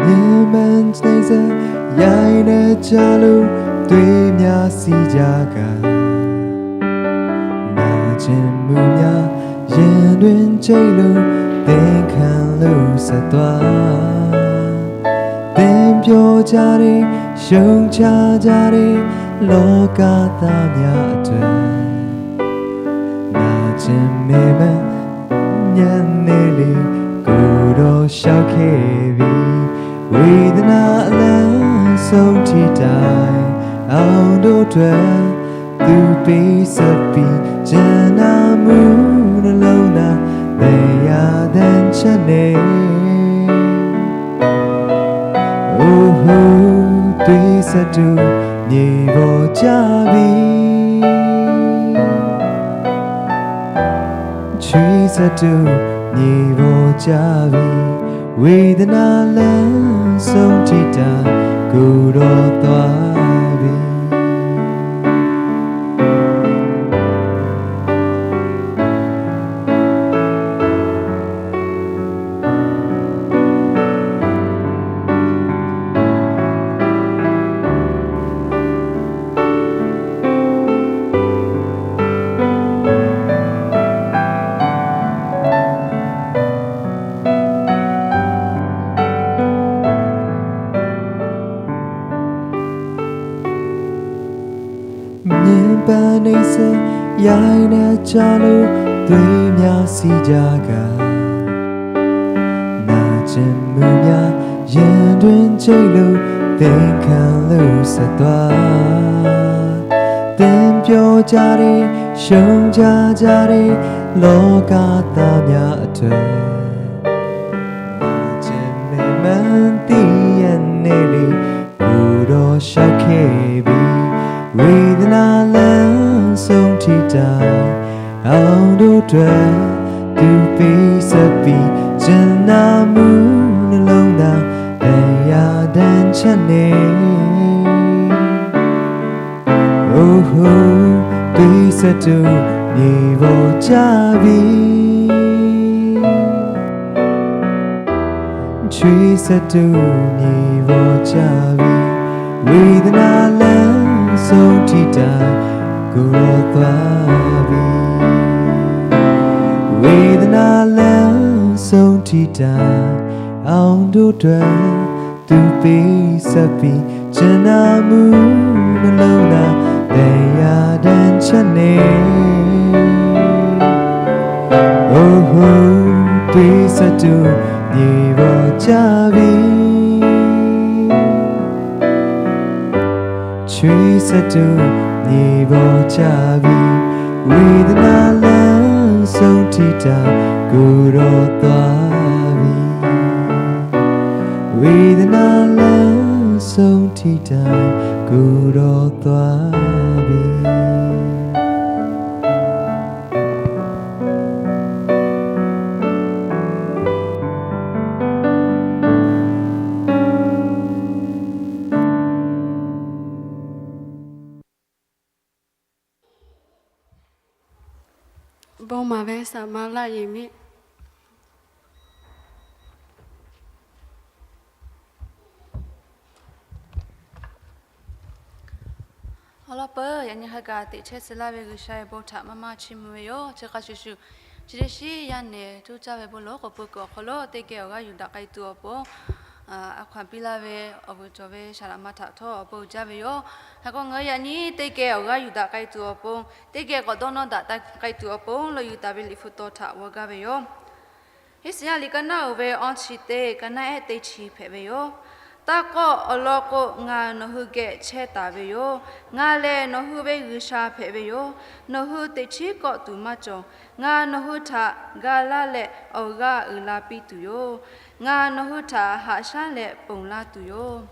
Nyi ma teˇ suhˍ yaˇ e neˇ ca lo, tuꞈ myaˇ siˍ jaˇ kaꞈ. Naˬ chi mvuhˇ myaˇ yehˬ daweh chehˇ lo, teˇ hkanˍ lo suh taˍ. Teˇ pyawˇ jaˇ ve, shonˇ caˇ jaˇ ve, lawˬ kaˍ taˍ myaˇ a taweh. Naˬ chi mehˆ maˇ nyi neˇ le, kuˬ dawˇ shaoˍ hkehˇ ve. Weˍ daꞈ naˍ leh suh htiˇ taˍ, awˬ doˇ taweh, tuꞈ peˇ suh piˇ, ca naˍ mvuhˇ naˍ lonˉ naˍ, teˇ yaˇ dehꞈ chaˇ neˇ. Oˇ hoˉ, tuꞈ suh tuˬ nyi vawˬ caˇ ve. Chaweh suh tuˬ nyi vawˬ caˇ ve. Weˍ daꞈ naˍ leh suh htiˇ taˍ, kuˬ dawˇ taˍ ve. Nyi ma teˇ suhˍ yaˇ e neˇ ca lo, tuꞈ myaˇ siˍ jaˇ kaꞈ. Naˬ chi mvuhˇ myaˇ yehˬ daweh chehˇ lo, teˇ hkanˍ lo suh taˍ. Teˇ pyawˇ jaˇ ve, shonˇ caˇ jaˇ ve, lawˬ kaˍ taˍ myaˇ a taweh. Naˬ chi mehˆ maˇ teˇ yaˇ neˇ le, kuˬ dawˇ shaoˍ hkehˇ ve. Weˍ daꞈ naˍ leh suh htiˇ taˍ, awˬ doˇ taweh, tuꞈ peˇ suh piˇ, ca naˍ mvuhˇ naˍ lonˉ naˍ, teˇ yaˇ dehꞈ chaˇ neˇ. Oˇ hoˉ, tuꞈ suh tuˬ nyi vawˬ caˇ ve. Chaweh suh tuˬ nyi vawˬ caˇ ve. Weˍ daꞈ naˍ leh suh htiˇ taˍ, kuˬ dawˇ taˍ ve. Weˍ daꞈ naˍ leh suh htiˇ taˍ, awˬ doˇ taweh, tuꞈ peˇ suh piˇ, ca naˍ mvuhˇ naˍ lonˉ naˍ, teˇ yaˇ dehꞈ chaˇ neˇ. Oˇ hoˉ, tuꞈ suh tuˬ nyi vawˬ caˇ ve. Chaweh suh tuˬ nyi vawˬ caˇ ve. Weˍ daꞈ naˍ leh suh htiˇ taˍ, kuˬ dawˇ taˍ ve. Weˍ daꞈ naˍ leh suh htiˇ taˍ, kuˬ dawˇ taˍ ve. Bon maˍ ve saˍ maˍ laˇ yeˬ miˇ. Awˬ lawn peuˬ, yaꞈ nyi hk'a gaˬ teꞈ chehˇ tcuh laˇ ve G'uiˬsha ve bon htaꞈ maˇ maˇ chiˇ mvuh ve yoˬ. Chi hk'a shuˍ shuˍ, chi teˇ shiˉ yaˇ nehˬ tuˉ caˇ ve bon lawˬ k'awꞈ pui kuiˬ awˬ hk'aw lo teˇ geh awˬ g'aˇ yuˬ daꞈ k'ai tuˬ awˬ pon, a hk'aˬ piˇ laˇ ve awˬ vuiˬ cawˬ ve saˍ laꞈ ma htaꞈ htawˇ awˬ pon uiˍ jaˇ ve yoˬ. Hk'e k'o ngaˬ hui yaꞈ nyi teˇ geh awˬ g'aˇ yuˬ daꞈ k'ai tuˬ awˬ pon, teˇ geh k'awꞈ dawˇ nawˇ daꞈ k'ai tuˬ awˬ pon lo yuˬ taˍ ve liꞈ hpu taw htaꞈ g'aw gaˇ ve yoˬ. Heˉ siˍ yaˇ liꞈ ka naˉ uiˍ ve awˇ chi teˇ ka naˉ ehˉ teˇ chi hpehꞈ ve yoˬ. Taˇ kawˆ, awˬ lawn k'o, ngaˬ nawˬ hui geh chehˇ taˍ ve yoˬ. Ngaˬ lehˬ nawˬ hui ve G'uiˬsha hpehꞈ ve yoˬ. Nawˬ hui teꞈ chiˉ kawˆ tuˬ maˇ cawˬ. Ngaˬ nawˬ hui htaꞈ ga laˇ leh awˬ g'aˇ uiˍ la piˇ tuˬ yoˬ. Ngaˬ nawˬ hui htaꞈ haꞈ shaˉ leh ponˬ laˇ tuˬ yoˬ.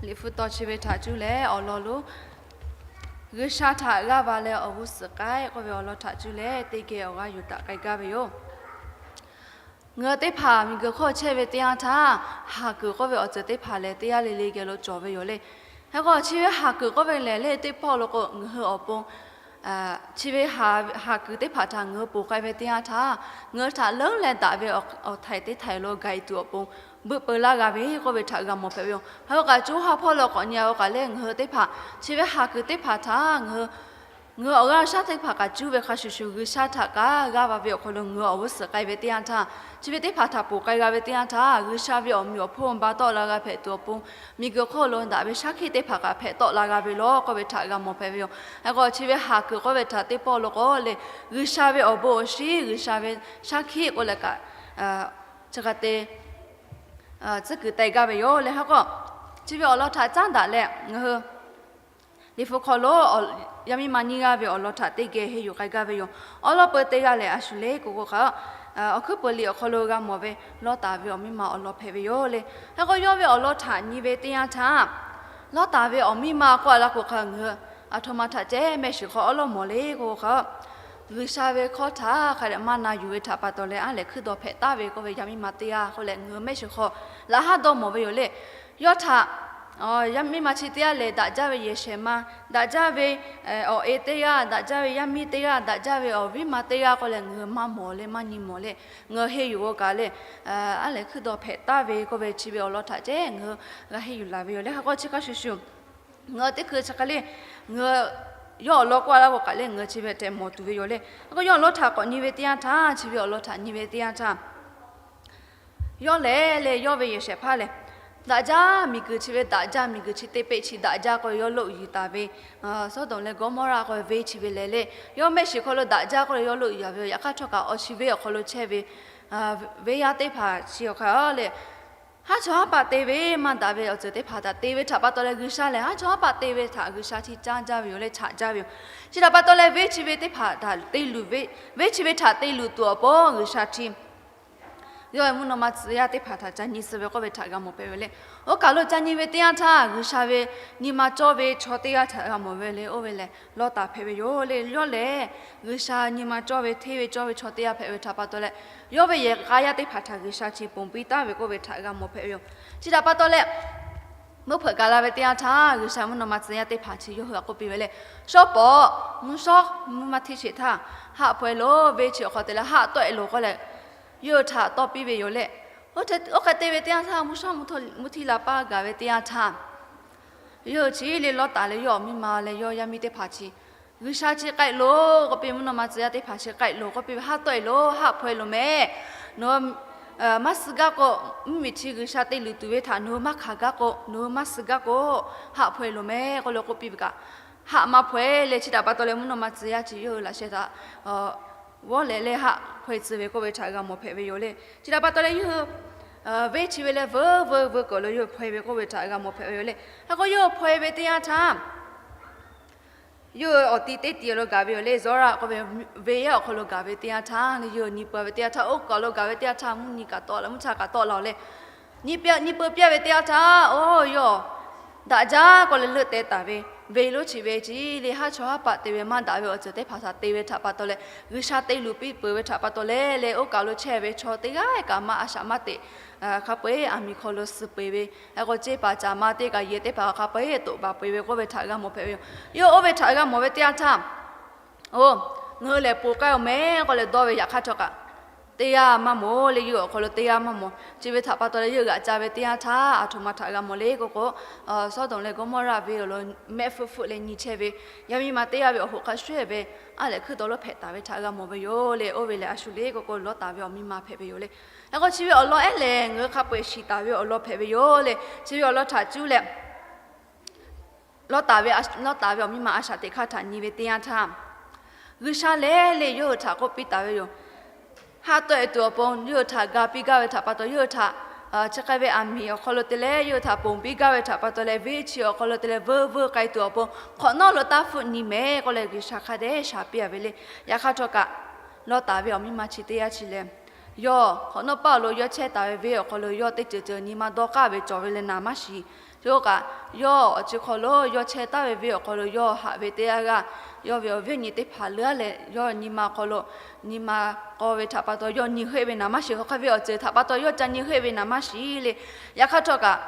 Liꞈ hpu taw chi ve htaꞈ cuˇ leh awˬ lawn lonˉ, G'uiˬsha htaꞈ g'aˇ va leh awˬ g'uˇ suhˍ k'ai k'oˆ ve awˬ lawn htaꞈ cuˇ leh teˇ geh awˬ g'aˇ yuˬ taˍ k'ai gaˇ ve yoˬ. Ngaˬ hui teˇ hpaˍ miˬguiˬ hk'oˆ chehˇ ve teˇ yanˇ htaˇ, haˍ kuiˬ k'oˆ ve awˬ ceuˬ teˇ hpaˍ lehˬ, teˇ yanˇ le le geh lo cawˬ ve yoˬ le. Hk'e k'o, chi ve haˍ kuiˬ k'oˆ ve lehˬ, le teˇ pawˆ lo k'o, ngaˬ hui awˬ pon chi ve haˍ kuiˬ teˇ hpaˍ htaꞈ ngaˬ hui ponˬ k'ai ve teˇ yanˇ htaˇ, ngaˬ hui htaꞈ leuˉ leh daꞈ ve awˬ htaiˍ teˇ htaiˍ lo gaˬ tuˬ awˬ pon beuꞈ peu laˇ g'a ve k'oˆ ve htaꞈ g'a mawˬ hpehꞈ ve yoˬ. Hk'e k'o kaꞈ, co ha hpawˇ lo k'awꞈ nyi-a k'o kaꞈ lehˬ, ngaˬ hui teˇ hpaˍ chi ve haˍ kuiˬ teˇ hpaˍ htaꞈ ngaˬ hui awˬ g'aˇ shaˉ teˇ hpaˍ kaꞈ cuˇ ve hk'a shuˍ shuˍ, G'uiˬsha htaꞈ kaꞈ g'aˇ va ve awˬ hk'aw lo ngaˬ hui awˬ g'uˇ suhˍ k'ai ve teˇ yanˇ htaˇ, chi ve teˇ hpaˍ htaꞈ ponˬ k'ai g'a ve teˇ yanˇ htaˇ, G'uiˬsha ve awˬ meꞈ awˬ hponˇ ba tawˆ la g'a hpehꞈ tuˬ awˬ pon, miˬguiˬ hk'oˆ lo daꞈ ve shaˉ hkiˆ teˇ hpaˍ kaꞈ hpehꞈ tawˆ la g'a ve law k'oˆ ve htaꞈ g'a mawˬ hpehꞈ ve yoˬ. Hk'e k'o, chi ve haˍ kuiˬ k'oˆ ve htaꞈ teˇ pawˆ lo k'o lehˬ, G'uiˬsha ve awˬ bon awˬ shinˉ, G'uiˬsha ve shaˉ hkiˆ k'oˆ leh kaꞈ, chi hk'e te tcuhˉ kuiˬ teh gaˇ ve yoˬ le. Hk'e k'o, chi ve awˬ lawn htaꞈ caˉ daꞈ leh ngaˬ hui Liꞈ hpu hk'aw lo yaˇ miˇ ma nyiˇ g'aˇ ve awˬ lawn htaꞈ teˇ geh henˇ yuˬ k'ai gaˇ ve yoˬ. Awˉ lawˉ peu teˇ g'aˇ lehˬ, a shu le k'o k'o hk'a, awˬ hkuiˉ puiˍ liꞈ awˬ hk'aw lo g'a mawˬ ve Lawˇtaˍ ve awˬ miˇ ma awˬ lawn hpehꞈ ve yoˬ le. Hk'e k'o, yawˇ ve awˬ lawn htaꞈ nyi ve teˇ yanˇ htaˇ, Lawˇtaˍ ve awˬ miˇ ma k'oˆ a la k'o hk'a, ngaˬ hui aˬ htoꞈ ma htaꞈ ceh mehˆ shiˍ hk'aw awˉ lawˉ mawˬ le k'o hk'a, G'uiˬsha ve hkawˇ htaꞈ hk'a dehꞈ maˇ na yuˬ ve htaꞈ pa taw leh, aˉ lehˬ hkuiˉ dawˇ hpehꞈ taˍ ve k'oˆ ve yaˇ miˇ ma teˇ g'aˇ k'oˆ leh, ngaˬ hui mehˆ shiˍ hk'aw laꞈ haˉ dawˇ mawˬ ve yoˬ le. Yawˇ htaꞈ yaˇ miˇ ma chi teˇ g'aˇ lehˬ, daꞈ jaˇ ve yehˬ shehˍ ma, daꞈ jaˇ ve awˬ e teˇ g'aˇ, daꞈ jaˇ ve yaˇ miˇ teˇ g'aˇ, daꞈ jaˇ ve awˬ viˉ ma teˇ g'aˇ k'oˆ leh, ngaˬ hui maˇ mawˬ leh maˇ nyi mawˬ leh, ngaˬ hui henˇ yuˬ k'o kaꞈ leh, aˉ lehˬ hkuiˉ dawˇ hpehꞈ taˍ ve k'oˆ ve chi ve awˬ lawn htaꞈ ceh ngaˬ hui g'a henˇ yuˬ laˬ ve yoˬ le. Hk'e k'o, chi hk'a shuˍ shuˍ, ngaˬ hui teˇ hkui chi hk'a le, ngaˬ hui yawˇ awˬ lawn k'oˆ a la k'o kaꞈ leh, ngaˬ hui chi ve tehꞈ mawˬ tuˬ ve yoˬ le. Hk'e k'o, yawˇ awˬ lawn htaꞈ k'awꞈ nyi ve teˇ yanˇ htaˇ, chi ve awˬ lawn htaꞈ nyi ve teˇ yanˇ htaˇ, yawˇ lehˬ leh yawˇ ve yehˬ shehˍ hpaˇ lehˬ, daꞈ jaˇ miˬguiˬ chi ve daꞈ jaˇ miˬguiˬ chi teˇ peˆ chi daꞈ jaˇ k'oˆ ve yawˇ loˆ yuˬ taˍ ve, Sawˉdonˍ leh Gawˇmawˇraˆ k'oˆ ve venˇ chi ve lehˬ le, yawˇ mehˆ shiˍ hk'aw lo daꞈ jaˇ k'oˆ leh yawˇ loˆ yuˬ a ve yoˬ. Yaꞈ hk'aˇ htawˇ kaꞈ, awˬ chi venˇ awˬ hk'aw lo chehˇ ve venˇ yaˇ teˇ hpaˍ chi awˬ hk'aˇ lehˬ, haˉ chawˇ haˉ paˆ te ve maˇ daꞈ ve awˬ ceuˬ teˇ hpaˍ htaꞈ te ve htaꞈ pa taw leh, G'uiˬsha lehˬ haˉ chawˇ haˉ paˆ te ve htaꞈ G'uiˬsha htiˇ caˇ jaˇ ve yoˬ leh chaꞈ jaˇ ve yoˬ. Chi htaꞈ pa taw leh, venˇ chi ve teˇ hpaˍ htaꞈ te luˬ ve, venˇ chi ve htaꞈ te luˬ tuˬ awˬ pon G'uiˬsha htiˇ yawˇ ve mvuhˇ naw ma tcuh yaˇ teˇ hpaˍ htaꞈ ca nyi suh ve k'oˆ ve htaꞈ g'a mawˬ hpehꞈ ve le. Oˇ kaˬ lo ca nyi ve teˇ yanˇ htaˇ, G'uiˬsha ve nyi ma cawˇ ve chaw teˇ g'aˇ htaꞈ g'a mawˬ ve le. Oˇ ve lehˬ Lawˇtaˍ hpehꞈ ve yoˬ le. Yawˇ lehˬ G'uiˬsha nyi ma cawˇ ve hteˇ ve cawˇ ve chaw teˇ g'aˇ hpehꞈ ve htaꞈ pa taw leh, yawˇ ve yehˬ k'a yaˇ teˇ hpaˍ htaꞈ G'uiˬsha chi ponˬ piˇ taˍ ve k'oˆ ve htaꞈ g'a mawˬ hpehꞈ ve yoˬ. Chi htaꞈ pa taw leh, meuˇ hpeuꞈ gaˬ la ve teˇ yanˇ htaˇ, G'uiˬsha mvuhˇ naw ma tcuh yaˇ teˇ hpaˍ chi yawˇ hui htaꞈ k'oˆ piˇ ve le. Shawˉ pawˍ, mvuhˇ shawˉ mvuhˇ maˇ hteˇ sheˍ htaˇ, haˆ hpaweh loˬ, venˇ chi awˬ hk'aw te leh haˆ tawˆ-e loˬ k'oˆ leh, yawˇ hui htaꞈ tawˇ piˇ ve yoˬ le. Oˇ hk'e te ve teˇ yanˇ htaˇ, mvuhˇ shawˉ mvuhˇ hteˇ la paˇ gaˬ ve teˇ yanˇ htaˇ, yawˇ hui chi le Lawˇtaˍ leh yawˇ awˬ miˇ ma leh yawˇ yaˇ miˇ teˇ hpaˍ chi G'uiˬsha chi k'ai loˬ k'oˆ piˇ, mvuhˇ naw ma tcuh yaˇ teˇ hpaˍ chi k'ai loˬ k'oˆ piˇ ve, haˆ tawˆ-e loˬ, haˆ hpaweh loˬ mehˍ. Nawˬ hui maˇ suh gaˇ k'o, mvuhˇmiˬ chi G'uiˬsha te luˬ tuˬ ve htaꞈ nawˬ hui maˇ hkanˍ gaˇ k'o, nawˬ hui maˇ suh gaˇ k'o, haˆ hpaweh loˬ mehˍ k'oˆ leh k'oˆ piˇ ve kaꞈ, haˆ maˇ hpaweh leh, chi htaꞈ pa taw leh mvuhˇ naw ma tcuh yaˇ chi yawˇ hui laꞈ sheh htaꞈ vawˇ leh leh haˆ hpaweh tcuh ve k'oˆ ve htaꞈ g'a mawˬ hpehꞈ ve yoˬ le. Chi htaꞈ pa taw leh yawˇ hui venˇ chi ve leh veuˬ veuˬ veuˬ k'awꞈ lo yawˇ hui hpaweh ve k'oˆ ve htaꞈ g'a mawˬ hpehꞈ ve yoˬ le. Hk'e k'o, yawˇ hui hpaweh ve teˇ yanˇ htaˇ, yawˇ hui awˬ ti teˇ ti lo gaˬ ve yoˬ le. Zawˇraˆ k'oˆ ve venˇ yaˇ awˬ hk'aw lo gaˬ ve teˇ yanˇ htaˇ, yawˇ hui nyi peuˬ ve teˇ yanˇ htaˇ, oˇ kaˬ lo gaˬ ve teˇ yanˇ htaˇ, mvuhˇ nyi kaꞈ tawˆ la, mvuhˇ cha kaꞈ tawˆ la-oˬ le. Nyi peuˬ, nyi peuˬ piˇ ve teˇ yanˇ htaˇ, oˇ yawˇ daꞈ jaˇ k'oˆ leh leuˆ teh taˍ ve, venˇ lonˉ chi ve chi le haˉ chawˇ haˉ paˆ te ve maˇ daꞈ ve awˬ ceuˬ teˇ hpaˍ htaꞈ te ve htaꞈ pa taw leh, G'uiˬsha te luˬ piˇ peuˬ ve htaꞈ pa taw leh, leh oˇ kaˬ lo chehˇ ve chaw teˇ g'aˇ kaꞈ maˇ a shaꞈ maˇ teꞈ, hk'a peu-eˬ aˬ miˍ hk'aw lo suh peu-eˬ ve, hk'e k'o ceˇ paˍ caˍ ma teˇ kaꞈ yehˬ teˇ hpaˍ hk'a peu-eˬ toꞈ baˬ peu-eˬ ve k'oˆ ve htaꞈ g'a mawˬ hpehꞈ ve yoˬ. Yawˇ oˇ ve htaꞈ g'a mawˬ ve teˇ yanˇ htaˇ, oˇ, ngaˬ hui lehˬ ponˬ k'ai-oˬ mehˍ k'oˆ leh dawˇ ve yaꞈ hk'aˇ htawˇ kaꞈ, teˇ g'aˇ maˇ mawˬ le, yawˇ hui awˬ hk'aw lo teˇ g'aˇ maˇ mawˬ. Chi ve htaꞈ pa taw leh yawˇ hui g'aꞈ ca ve teˇ yanˇ htaˇ, aˬ htoꞈ ma htaꞈ g'a mawˬ le k'oˆ k'o, Sawˉdonˍ leh Gawˇmawˇraˆ venˇ awˬ lawn mehˆ hpfuhˆ hpfuhˆ leh nyi chehˇ ve yaˇ miˇ ma teˇ g'aˇ ve awˬ hoꞈ hk'a shuˉ ve aˉ lehˬ hkuiˉ dawˇ lonˉ hpehꞈ taˍ ve htaꞈ g'a mawˬ ve yoˬ le. Oˇ ve lehˬ a shu le k'oˆ k'o, Lawˇtaˍ ve awˬ miˇ ma hpehꞈ ve yoˬ le. Hk'e k'o, chi ve awˬ lawn ehˉ lehˬ ngaˬ hui hk'a peu-eˬ shiˍ taˍ ve awˬ lawn hpehꞈ ve yoˬ le. Chi ve awˬ lawn htaꞈ cuˇ leh Lawˇtaˍ ve, Lawˇtaˍ ve awˬ miˇ ma a shaꞈ teꞈ hk'aˇ htaꞈ nyi ve teˇ yanˇ htaˇ, G'uiˬsha lehˬ le yawˇ hui htaꞈ k'oˆ piˇ taˍ ve yoˬ. Haˆ tawˆ-e tuˬ awˬ pon yawˇ hui htaꞈ ga piˇ gaˇ ve htaꞈ pa taw, yawˇ hui htaꞈ chi hk'e ve aˬ miˍ awˬ hk'aw lo te leh yawˇ hui htaꞈ ponˬ piˇ gaˇ ve htaꞈ pa taw leh, venˇ chi awˬ hk'aw lo te leh veuˇ veuˇ k'ai tuˬ awˬ pon hk'awꞈ nawˉ lo taˇ hpfuhˆ nyi mehˍ k'oˆ leh G'uiˬsha hk'a dehꞈ shaˍ piˇ a ve le. Yaꞈ hk'aˇ htawˇ kaꞈ, lawˇ taˍ ve awˬ miˇ ma chi teˇ yanˇ chi lehˬ, yawˇ hk'awꞈ nawˉ paˇ awˬ lo yawˇ chehˇ taˍ ve venˇ awˬ hk'aw lo yawˇ teˇ ceuˬ ceuˬ nyi ma dawˇ k'aˇ ve cawˬ ve leh naˍ maˇ shiˍ. Chi k'o kaꞈ, yawˇ awˬ ceuˬ hk'aw lo yawˇ chehˇ taˍ ve venˇ awˬ hk'aw lo yawˇ haꞈ ve teˇ yanˇ g'aˇ, yawˇ ve awˬ viˉ awˬ nyi teˇ hpaˍ leuˉ leh yawˇ nyi ma hk'aw lo nyi ma k'aw ve htaꞈ pa taw yawˇ nyi heˆ ve naˍ maˇ shiˍ. Hk'aˬ hk'e ve awˬ ceuˬ htaꞈ pa taw yawˇ ca nyi heˆ ve naˍ maˇ shiˍ le. Yaꞈ hk'aˇ htawˇ kaꞈ,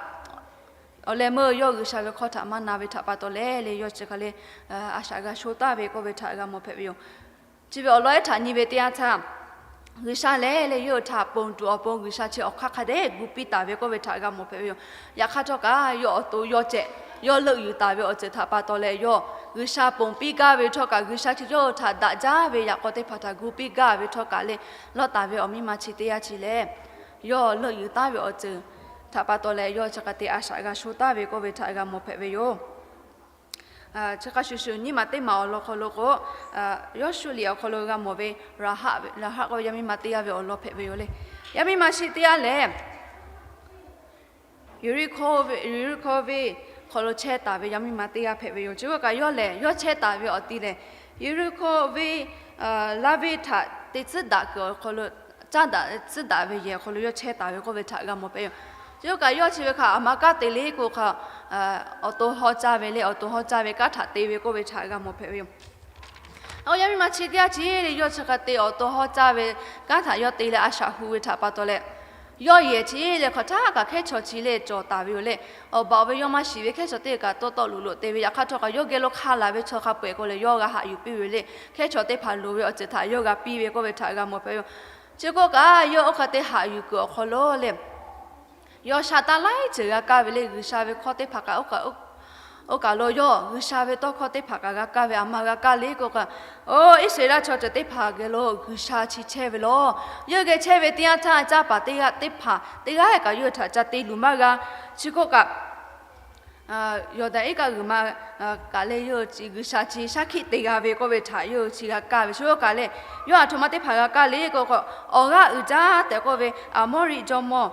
awˬ leh meuˇ yawˇ G'uiˬsha ve hkawˇ htaꞈ maˇ na ve htaꞈ pa taw leh le, yawˇ chi hk'e le a shaꞈ g'a sho taˍ ve k'oˆ ve htaꞈ g'a mawˬ hpehꞈ ve yoˬ. Chi ve awˬ lawn ehˉ htaꞈ nyi ve teˇ yanˇ htaˇ, G'uiˬsha lehˬ le yawˇ hui htaꞈ ponˬ tuˬ awˬ pon G'uiˬsha chi awˬ hk'aˇ hk'a dehꞈ gu piˇ taˍ ve k'oˆ ve htaꞈ g'a mawˬ hpehꞈ ve yoˬ. Yaꞈ hk'aˇ htawˇ kaꞈ, yawˇ awˬ to yawˇ cehˬ yawˇ leuˆ yuˬ taˍ ve awˬ ceuˬ htaꞈ pa taw leh yawˇ G'uiˬsha ponˬ piˇ gaˇ ve htawˇ kaꞈ, G'uiˬsha chi yawˇ hui htaꞈ daꞈ jaˇ ve yaꞈ k'aw teˇ hpaˍ htaꞈ gu piˇ gaˇ ve htawˇ kaꞈ le, lawˇ taˍ ve awˬ miˇ ma chi teˇ yanˇ chi lehˬ, yawˇ leuˆ yuˬ taˍ ve awˬ ceuˬ htaꞈ pa taw leh yawˇ chi hk'e te a shaꞈ g'a sho taˍ ve k'oˆ ve htaꞈ g'a mawˬ hpehꞈ ve yoˬ. Chi hk'a shuˍ shuˍ nyiˇ maˬ teˇ maˬ awˬ lawn hk'aw lo k'o, Yawˇshuˆ liꞈ awˬ hk'aw lo g'a mawˬ ve Raˍhaˆ k'oˆ ve yaˇ miˇ ma teˇ g'aˇ ve awˬ lawn hpehꞈ ve yoˬ le. Yaˇ miˇ ma chi teˇ g'aˇ lehˬ, Yeˍriˆhkoˇ venˇ hk'aw lo chehˇ taˍ ve yaˇ miˇ ma teˇ g'aˇ hpehꞈ ve yoˬ. Chi k'o kaꞈ yawˇ lehˬ yawˇ chehˇ taˍ ve awˬ ti lehˬ, Yeˍriˆhkoˇ venˇ laˇ venˇ htaꞈ te tcuhˉ daꞈ kuiˬ awˬ hk'aw lo, caˇ daꞈ tcuhˉ daꞈ ve yehˬ awˬ hk'aw lo yawˇ chehˇ taˍ ve k'oˆ ve htaꞈ g'a mawˬ hpehꞈ ve yoˬ. Chi k'o kaꞈ yawˇ chi ve hk'a aˬ ma kanˉ te le k'o hk'a, awˬ to haw caˇ ve le, awˬ to haw caˇ ve kanˉ htaꞈ te ve k'oˆ ve htaꞈ g'a mawˬ hpehꞈ ve yoˬ. Yaˇ miˇ ma chi teˇ g'aˇ chi le yawˇ chi hk'a te awˬ to haw caˇ ve kanˉ htaꞈ yawˇ te leh a shaꞈ hu ve htaꞈ pa taw leh, yawˇ yehˬ chi leh hk'aˬ htaˇ kaꞈ hkehˉ chaw chi leh cawˬ taˍ ve yoˬ le. Awˬ baˬ awˬ ve yawˇ maˇ shiˍ ve hkehˉ chaw teˇ kaꞈ tawˇ tawˆ loꞈ loꞈ te ve, yaꞈ hk'aˇ htawˇ kaꞈ yawˇ geh lo hk'a laˬ ve chaw hk'a peu-eˬ k'o leh yawˇ g'a haꞈ yuˬ piˇ ve le. Hkehˉ chaw teˇ hpaˍ loˍ ve awˬ ceuˬ htaꞈ yawˇ g'a piˇ ve k'oˆ ve htaꞈ g'a mawˬ hpehꞈ ve yoˬ. Chi k'o kaꞈ yawˇ oˇ hk'a te haꞈ yuˬ kuiˬ awˬ hk'aw lo leh, yawˇ sha taˇ laiˉ ceuˬ g'a kaˇ ve le. G'uiˬsha ve hkawˇ teˇ hpaˍ kaꞈ, oˇ kaˬ lo yawˇ G'uiˬsha ve tawˇ hkawˇ teˇ hpaˍ kaꞈ g'a kaˇ ve, aˬ ma g'a kaˇ le k'o kaꞈ, oˇ Iˉsaˍreˍlaˆ chaw ceuˬ teˇ hpaˍ geh lo G'uiˬsha chi chehˇ ve lawˬ. Yawˇ geh chehˇ ve teˇ yanˇ htaˇ caˇ paˍ teˇ g'aˇ teˇ hpaˍ teˇ g'aˇ kaꞈ yawˇ hui htaꞈ ca te luˬ maˇ g'a. Chi k'o kaꞈ, Yawˬdanˍ iˉ kaˆ g'uiˬ ma kaꞈ leh yawˇ hui G'uiˬsha chi shaˉ hkiˆ te g'a ve k'oˆ ve htaꞈ yawˇ hui chi g'a kaˇ ve. Chi k'o kaꞈ leh, yawˇ aˬ htoꞈ ma teˇ hpaˍ g'a kaˇ le k'o k'o, awˬ g'aˇ uiˍ jaˇ tehꞈ k'oˆ ve Aˍmoˉriˆ jawˇmawˇ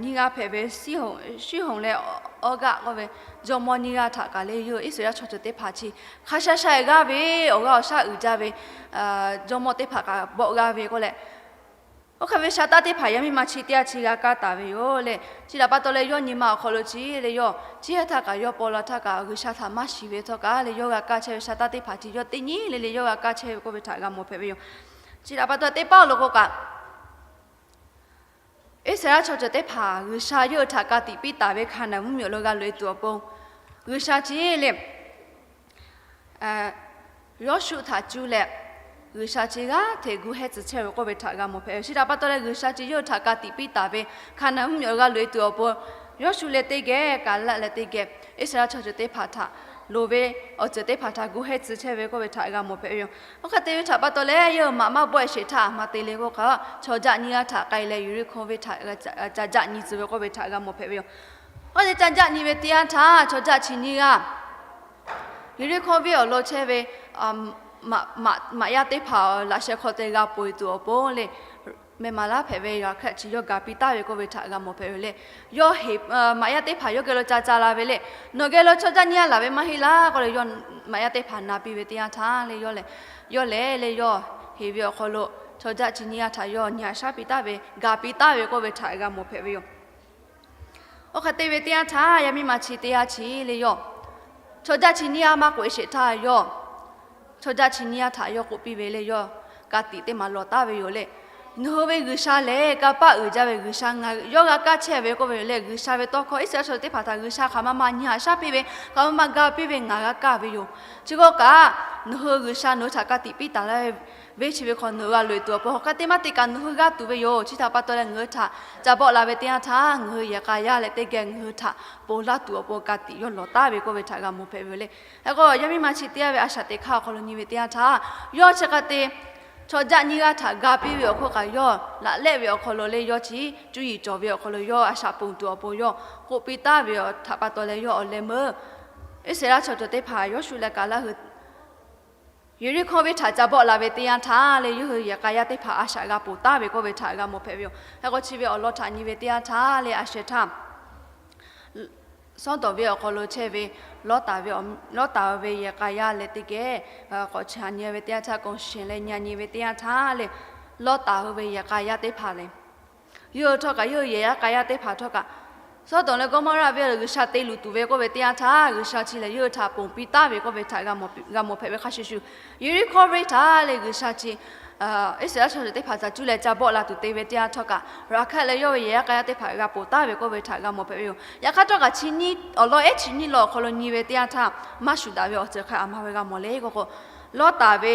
nyiˇ g'aˇ hpehꞈ ve Siˉhonˍ leh Awˇgaˆ k'oˆ ve jawˇmawˇ nyiˇ g'aˇ htaꞈ kaꞈ leh yawˇ hui Iˉsaˍreˍlaˆ chaw ceuˬ teˇ hpaˍ chi hk'a sha sha-e g'aˇ ve awˬ g'aˇ awˬ shaˉ uiˍ jaˇ ve jawˇmawˇ teˇ hpaˍ kaꞈ bawˆ g'aˇ ve k'oˆ leh, oˇ hk'e ve sha taˇ teˇ hpaˍ yaˇ miˇ ma chi teˇ g'aˇ chi g'a kaˇ taˍ ve yoˬ le. Chi htaꞈ pa taw leh yawˇ nyi ma awˬ hk'aw lo chi leh yawˇ chi htaˇ kaꞈ yawˇ paw la htaˇ kaꞈ G'uiˬsha htaꞈ maˇ shiˍ ve htawˇ kaꞈ leh yawˇ g'a kaˇ chehˇ ve sha taˇ teˇ hpaˍ chi yawˇ teˇ nyi le le yawˇ g'a kaˇ chehˇ ve k'oˆ ve htaꞈ g'a mawˬ hpehꞈ ve yoˬ. Chi htaꞈ pa taw teˇ pawˆ lo k'o kaꞈ, Iˉsaˍreˍlaˆ chaw ceuˬ teˇ hpaˍ G'uiˬsha yawˇ hui htaꞈ ka tiꞈ piˇ taˍ ve Hkaˍnanˍ mvuhˇmiˬ awˬ lo g'a loꞈ-e tuˬ awˬ pon, G'uiˬsha chi leh Yawˇshuˆ htaꞈ cuˇ leh G'uiˬsha chi g'aˇ hteꞈ gu hehˇ tcuh chehˇ ve k'oˆ ve htaꞈ g'a mawˬ hpehꞈ ve. Chi htaꞈ pa taw leh G'uiˬsha chi yawˇ hui htaꞈ ka tiꞈ piˇ taˍ ve Hkaˍnanˍ mvuhˇmiˬ awˬ lo g'a loꞈ-e tuˬ awˬ pon, Yawˇshuˆ leh teˇ geh, Kaˍlaˆ leh teˇ geh, Iˉsaˍreˍlaˆ chaw ceuˬ teˇ hpaˍ htaꞈ loˍ ve awˬ ceuˬ teˇ hpaˍ htaꞈ gu hehˇ tcuh chehˇ ve k'oˆ ve htaꞈ g'a mawˬ hpehꞈ ve yoˬ. Oˇ hk'e te ve htaꞈ pa taw leh yawˇ hui maꞈ maˇ bawˆ-e sheˍ htaˇ aˬ ma te le k'o kaꞈ, chaw jaˆ nyiˇ g'aˇ htaꞈ k'ai leh Yeˍriˆhkoˇ venˇ htaꞈ ca jaˆ nyi tcuh ve k'oˆ ve htaꞈ g'a mawˬ hpehꞈ ve yoˬ. Oˇ leh ca jaˆ nyi ve teˇ yanˇ htaˇ chaw jaˆ chi nyiˇ g'aˇ Yeˍriˆhkoˇ venˇ awˬ lawn chehˇ ve maꞈ yaˇ teˇ hpaˍ laꞈ sheh hk'aw te g'a peuˬ-e tuˬ awˬ pon leh, meh maˍ laˇ hpehꞈ ve g'aꞈ hk'e chi yawˇ ga piˇ taˍ ve k'oˆ ve htaꞈ g'a mawˬ hpehꞈ ve le. Yawˇ maꞈ yaˇ teˇ hpaˍ yawˇ geh lo ca ca la ve le. Nawˬ geh lo chaw jaˆ nyiˇ g'aˇ laˬ ve maˇ heˆ laˇ k'oˆ leh, yawˇ maꞈ yaˇ teˇ hpaˍ na piˇ ve teˇ yanˇ htaˇ leh, yawˇ lehˬ, yawˇ lehˬ le yawˇ heˍ ve awˬ hk'aw lo chaw jaˆ chi nyiˇ g'aˇ htaꞈ yawˇ nyi haꞈ shaˉ piˇ taˍ ve, ga piˇ taˍ ve k'oˆ ve htaꞈ g'a mawˬ hpehꞈ ve yoˬ. Oˇ hk'e te ve teˇ yanˇ htaˇ yaˇ miˇ ma chi teˇ yanˇ chi leh yawˇ chaw jaˆ chi nyiˇ g'aˇ maˇ k'oꞈ-e sheˍ htaˇ yawˇ chaw jaˆ chi nyiˇ g'aˇ htaꞈ yawˇ k'oˆ piˇ ve leh, yawˇ ka tiꞈ teˇ maˬ lawˬ taˍ ve yoˬ leh, nawˬ hui ve G'uiˬsha lehˬ kanˇ paˆ uiˍ jaˇ ve G'uiˬsha ngaˬ yawˇ g'a kaˇ chehˇ ve k'oˆ ve yoˬ leh, G'uiˬsha ve tawˇ hkawˇ Iˉsaˍreˍlaˆ chaw teˇ hpaˍ htaꞈ G'uiˬsha hk'aˬ ma ma nyi haꞈ shaˉ piˇ ve, hk'aˬ ma ma ga piˇ ve ngaˬ g'a kaˇ ve yoˬ. Chi k'o kaꞈ, nawˬ hui G'uiˬsha nawˬ hui htaꞈ ka tiꞈ piˇ taˍ laˇ ve chi ve hk'aw nawˬ hui g'a loꞈ-e tuˬ awˬ pon hk'aˬ hk'e te maˇ te kaꞈ nawˬ hui g'a tuˬ ve yoˬ. Chi htaꞈ pa taw leh ngaˬ hui htaꞈ ca bawˆ la ve teˇ yanˇ htaˇ ngaˬ hui yehˬ k'a yaˇ leh teˇ geh ngaˬ hui htaꞈ ponˬ laˇ tuˬ awˬ pon ka tiꞈ yawˇ lawˬ taˍ ve k'oˆ ve htaꞈ g'a mawˬ hpehꞈ ve yoˬ leh, hk'e k'o yaˇ miˇ ma chi teˇ g'aˇ ve a shaꞈ teꞈ hk'aˇ awˬ hk'aw lo nyi ve teˇ yanˇ htaˇ, yawˇ chi hk'e te chaw jaˆ nyiˇ g'aˇ htaꞈ ga piˇ ve awˬ hk'oˆ kaꞈ yawˇ laꞈ lehˆ ve awˬ hk'aw lo leh yawˇ chi cuˇ yiˍ cawˬ ve awˬ hk'aw lo yawˇ a shaꞈ ponˬ tuˬ awˬ pon yawˇ k'oˆ piˇ taˍ ve htaꞈ pa taw leh yawˇ awˬ leh meuˇ Iˉsaˍreˍlaˆ chaw ceuˬ teˇ hpaˍ Yawˇshuˆ leh Kaˍlaˆ hui Yeˍriˆhkoˇ venˇ htaꞈ ca bawˆ la ve teˇ yanˇ htaˇ leh, yawˇ hui yehˬ k'a yaˇ teˇ hpaˍ a shaꞈ g'a ponˬ taˍ ve k'oˆ ve htaꞈ g'a mawˬ hpehꞈ ve yoˬ. Hk'e k'o chi ve awˬ lawn htaꞈ nyi ve teˇ yanˇ htaˇ leh, a shehˍ htaˇ Sawˉdonˍ venˇ awˬ hk'aw lo chehˇ ve Lawˇtaˍ ve, Lawˇtaˍ ve yehˬ k'a yaˇ leh teˇ geh k'awꞈ chi htaꞈ nyi ve teˇ yanˇ htaˇ, k'awꞈ shiˍ leh nyi nyi ve teˇ yanˇ htaˇ leh, Lawˇtaˍ hui ve yehˬ k'a yaˇ teˇ hpaˍ lehˬ, yawˇ hui htawˇ kaꞈ, yawˇ hui yehˬ yaˇ k'a yaˇ teˇ hpaˍ htawˇ kaꞈ, Sawˉdonˍ leh Gawˇmawˇraˆ venˇ G'uiˬsha te luˬ tuˬ ve k'oˆ ve teˇ yanˇ htaˇ, G'uiˬsha chi lehˬ yawˇ hui htaꞈ ponˬ piˇ taˍ ve k'oˆ ve htaꞈ g'a mawˬ hpehꞈ ve hk'a shuˍ shuˍ, Yeˍriˆhkoˇ venˇ htaꞈ leh G'uiˬsha chi Iˉsaˍreˍlaˆ chaw ceuˬ teˇ hpaˍ htaꞈ cuˇ leh ca bawˆ la tuˬ te ve teˇ yanˇ htawˇ kaꞈ, Raˍhkaˆ leh yawˇ ve yehˬ yaˇ k'a yaˇ teˇ hpaˍ g'a ponˬ taˍ ve k'oˆ ve htaꞈ g'a mawˬ hpehꞈ ve yoˬ. Yaꞈ hk'aˇ htawˇ kaꞈ chi nyiˇ awˬ lawn ehˉ chi nyiˇ lawn awˬ hk'aw lo nyi ve teˇ yanˇ htaˇ, maˇ shuˍ daꞈ ve awˬ ceuˬ hk'a aˬ ma ve g'a mawˬ le k'oˆ k'o, Lawˇtaˍ ve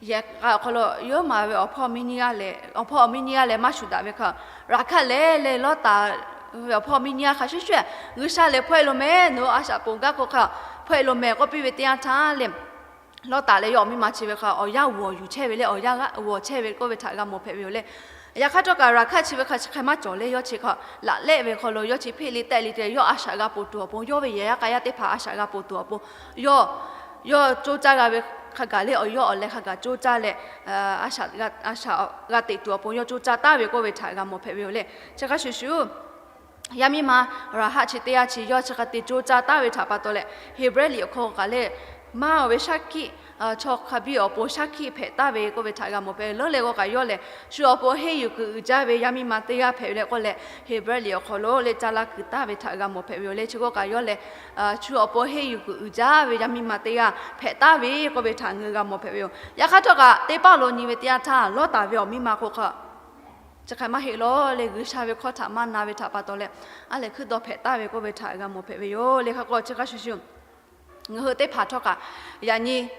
yehˬ k'a awˬ hk'aw lo yawˇ ma ve awˬ hpawˇ miˇ nyiˇ g'aˇ lehˬ, awˬ hpawˇ awˬ miˇ nyiˇ g'aˇ lehˬ maˇ shuˍ daꞈ ve hk'a, Raˍhkaˆ lehˬ leh Lawˇtaˍ ve awˬ hpawˇ miˇ nyiˇ g'aˇ hk'a shuˍ shuˍ, G'uiˬsha lehˬ hpawehˇ lo mehˍ, nawˬ hui a shaꞈ ponˬ gaˇ k'o hk'a, hpawehˇ lo mehˍ k'oˆ piˇ ve teˇ yanˇ htaˇ leh, Lawˇtaˍ leh yawˇ awˬ miˇ ma chi ve hk'a awˬ yanˇ g'awˬ yuˬ chehˇ ve leh awˬ yanˇ g'aˇ g'awˬ chehˇ ve k'oˆ ve htaꞈ g'a mawˬ hpehꞈ ve yoˬ le. Yaꞈ hk'aˇ htawˇ kaꞈ Raˍhkaˆ chi ve hk'a chi hk'e maˇ cawˬ leh, yawˇ chi hk'a laꞈ lehˆ ve hk'aw lo yawˇ chi hpeˆ le tehˆ le te, yawˇ a shaꞈ g'a ponˬ tuˬ awˬ pon, yawˇ ve yehˬ yaˇ k'a yaˇ teˇ hpaˍ a shaꞈ g'a ponˬ tuˬ awˬ pon, yawˇ, yawˇ coˇ caˇ g'a ve hk'a gaˬ leh, awˬ yawˇ awˬ leh hk'a gaˬ coˇ caˇ leh, a shaꞈ g'a teꞈ tuˬ awˬ pon yawˇ coˇ caˇ taˍ ve k'oˆ ve htaꞈ g'a mawˬ hpehꞈ ve yoˬ le. Chi hk'a shuˍ shuˍ, yaˇ miˇ ma Raˍhaˆ chi teˇ g'aˇ chi yawˇ chi hk'a te coˇ caˇ taˍ ve htaꞈ pa taw leh, Heˍbrehˇ liꞈ awˬ hk'aw kaꞈ leh, maˇ oˬ ve shaˉ hkiˆ, chaw hk'a biˇ awˬ pon shaˉ hkiˆ hpehꞈ taˍ ve k'oˆ ve htaꞈ g'a mawˬ hpehꞈ ve. Leuˉ leh k'o kaꞈ yawˇ lehˬ, shu awˬ pon henˇ yuˬ kuiˬ uiˍ jaˇ ve yaˇ miˇ ma teˇ g'aˇ hpehꞈ ve le k'oˆ leh, Heˍbrehˇ liꞈ awˬ hk'aw lo leh ca la kuiˬ taˍ ve htaꞈ g'a mawˬ hpehꞈ ve yoˬ le. Chi k'oˆ kaꞈ yawˇ lehˬ, shu awˬ pon henˇ yuˬ kuiˬ uiˍ jaˇ ve yaˇ miˇ ma teˇ g'aˇ hpehꞈ taˍ ve k'oˆ ve htaꞈ ngaˬ hui g'a mawˬ hpehꞈ ve yoˬ. Yaꞈ hk'aˇ htawˇ kaꞈ teˇ pawˆ lo nyi ve teˇ yanˇ htaˇ, Lawˇtaˍ ve awˬ miˇ ma k'o hk'a, chi hk'e maˇ heˆ lawˬ leh G'uiˬsha ve hkawˇ htaꞈ maˇ na ve htaꞈ pa taw leh, a lehˬ hkuiˉ dawˇ hpehꞈ taˍ ve k'oˆ ve htaꞈ g'a mawˬ hpehꞈ ve yoˬ le. Hk'a k'o chi hk'a shuˍ shuˍ, ngaˬ hui teˇ hpaˍ htawˇ kaꞈ, yaꞈ nyi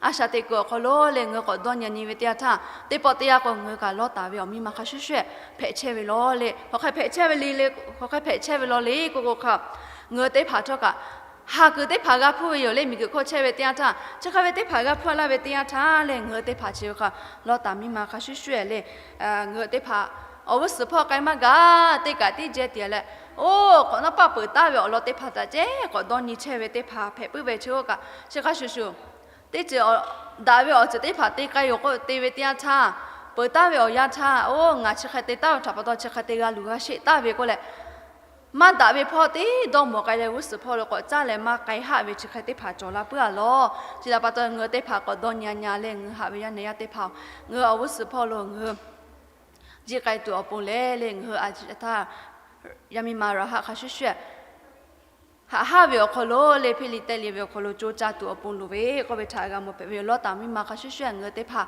a shaꞈ teꞈ kuiˬ awˬ hk'aw lo leh ngaˬ hui k'awꞈ dawˇ nyi nyi ve teˇ yanˇ htaˇ, teˇ pawˆ teˇ yanˇ k'o ngaˬ hui kaꞈ Lawˇtaˍ ve awˬ miˇ ma hk'a shuˍ shuˍ hpehꞈ chehˇ ve lawˬ le. Hk'aˬ hk'e hpehꞈ chehˇ ve le, hk'aˬ hk'e hpehꞈ chehˇ ve lawˬ le k'oˆ k'o hk'a, ngaˬ hui teˇ hpaˍ htawˇ kaꞈ haˍ kuiˬ teˇ hpaˍ g'a hpuˇ ve yoˬ le. Miˬguiˬ hk'oˆ chehˇ ve teˇ yanˇ htaˇ, chi hk'a ve teˇ hpaˍ g'a hpuˇ laˇ ve teˇ yanˇ htaˇ leh ngaˬ hui teˇ hpaˍ chi ve hk'a, Lawˇtaˍ miˇ ma hk'a shuˍ shuˍ le, ngaˬ hui teˇ hpaˍ awˬ g'uˇ suhˍ hpawˇ k'ai maˇ gaˬ teˇ kaꞈ tiˉ jehˇ tiˍ leh, oˇ k'awꞈ naˇ paˆ peuˬ taˍ ve awˬ lawn teˇ hpaˍ htaꞈ ceh k'awꞈ dawˇ nyi chehˇ ve teˇ hpaˍ hpehꞈ puiˉ ve chi k'o kaꞈ, chi hk'a shuˍ shuˍ, teˇ ceuˬ daꞈ ve awˬ ceuˬ teˇ hpaˍ te k'ai yoˬ k'oˆ te ve teˇ yanˇ htaˇ, peuˬ taˍ ve awˬ yanˇ htaˇ, oˇ ngaˬ chi hk'e te taˍ ve htaꞈ pa taw chi hk'e te g'a luˬ g'a sheˆ taˍ ve k'oˆ leh, maˇ daꞈ ve hpawˇ tiˉ dawˇ mawˬ k'ai leh g'uˇ suhˍ hpawˇ lo k'awꞈ caˇ leh maˇ k'ai haˆ ve chi hk'e teˇ hpaˍ cawˬ la puiˉ a lawˬ. Chi htaꞈ pa taw ngaˬ hui teˇ hpaˍ k'awꞈ dawˇ nyi nyi leh ngaˬ hui haꞈ ve yaˇ nehˬ yaˇ teˇ hpaˍ, ngaˬ hui awˬ g'uˇ suhˍ hpawˇ lo ngaˬ hui jiˆ k'ai tuˬ awˬ pon leh leh ngaˬ hui a htaˇ, yaˇ miˇ ma Raˍhaˆ hk'a shuˍ shuˍ haꞈ haˉ ve awˬ hk'aw lo leh hpeˆ le tehˆ le ve awˬ hk'aw lo coˇ caˇ tuˬ awˬ pon loˍ ve k'oˆ ve htaꞈ g'a mawˬ hpehꞈ ve yoˬ. Lawˇtaˍ miˇ ma hk'a shuˍ shuˍ ngaˬ hui teˇ hpaˍ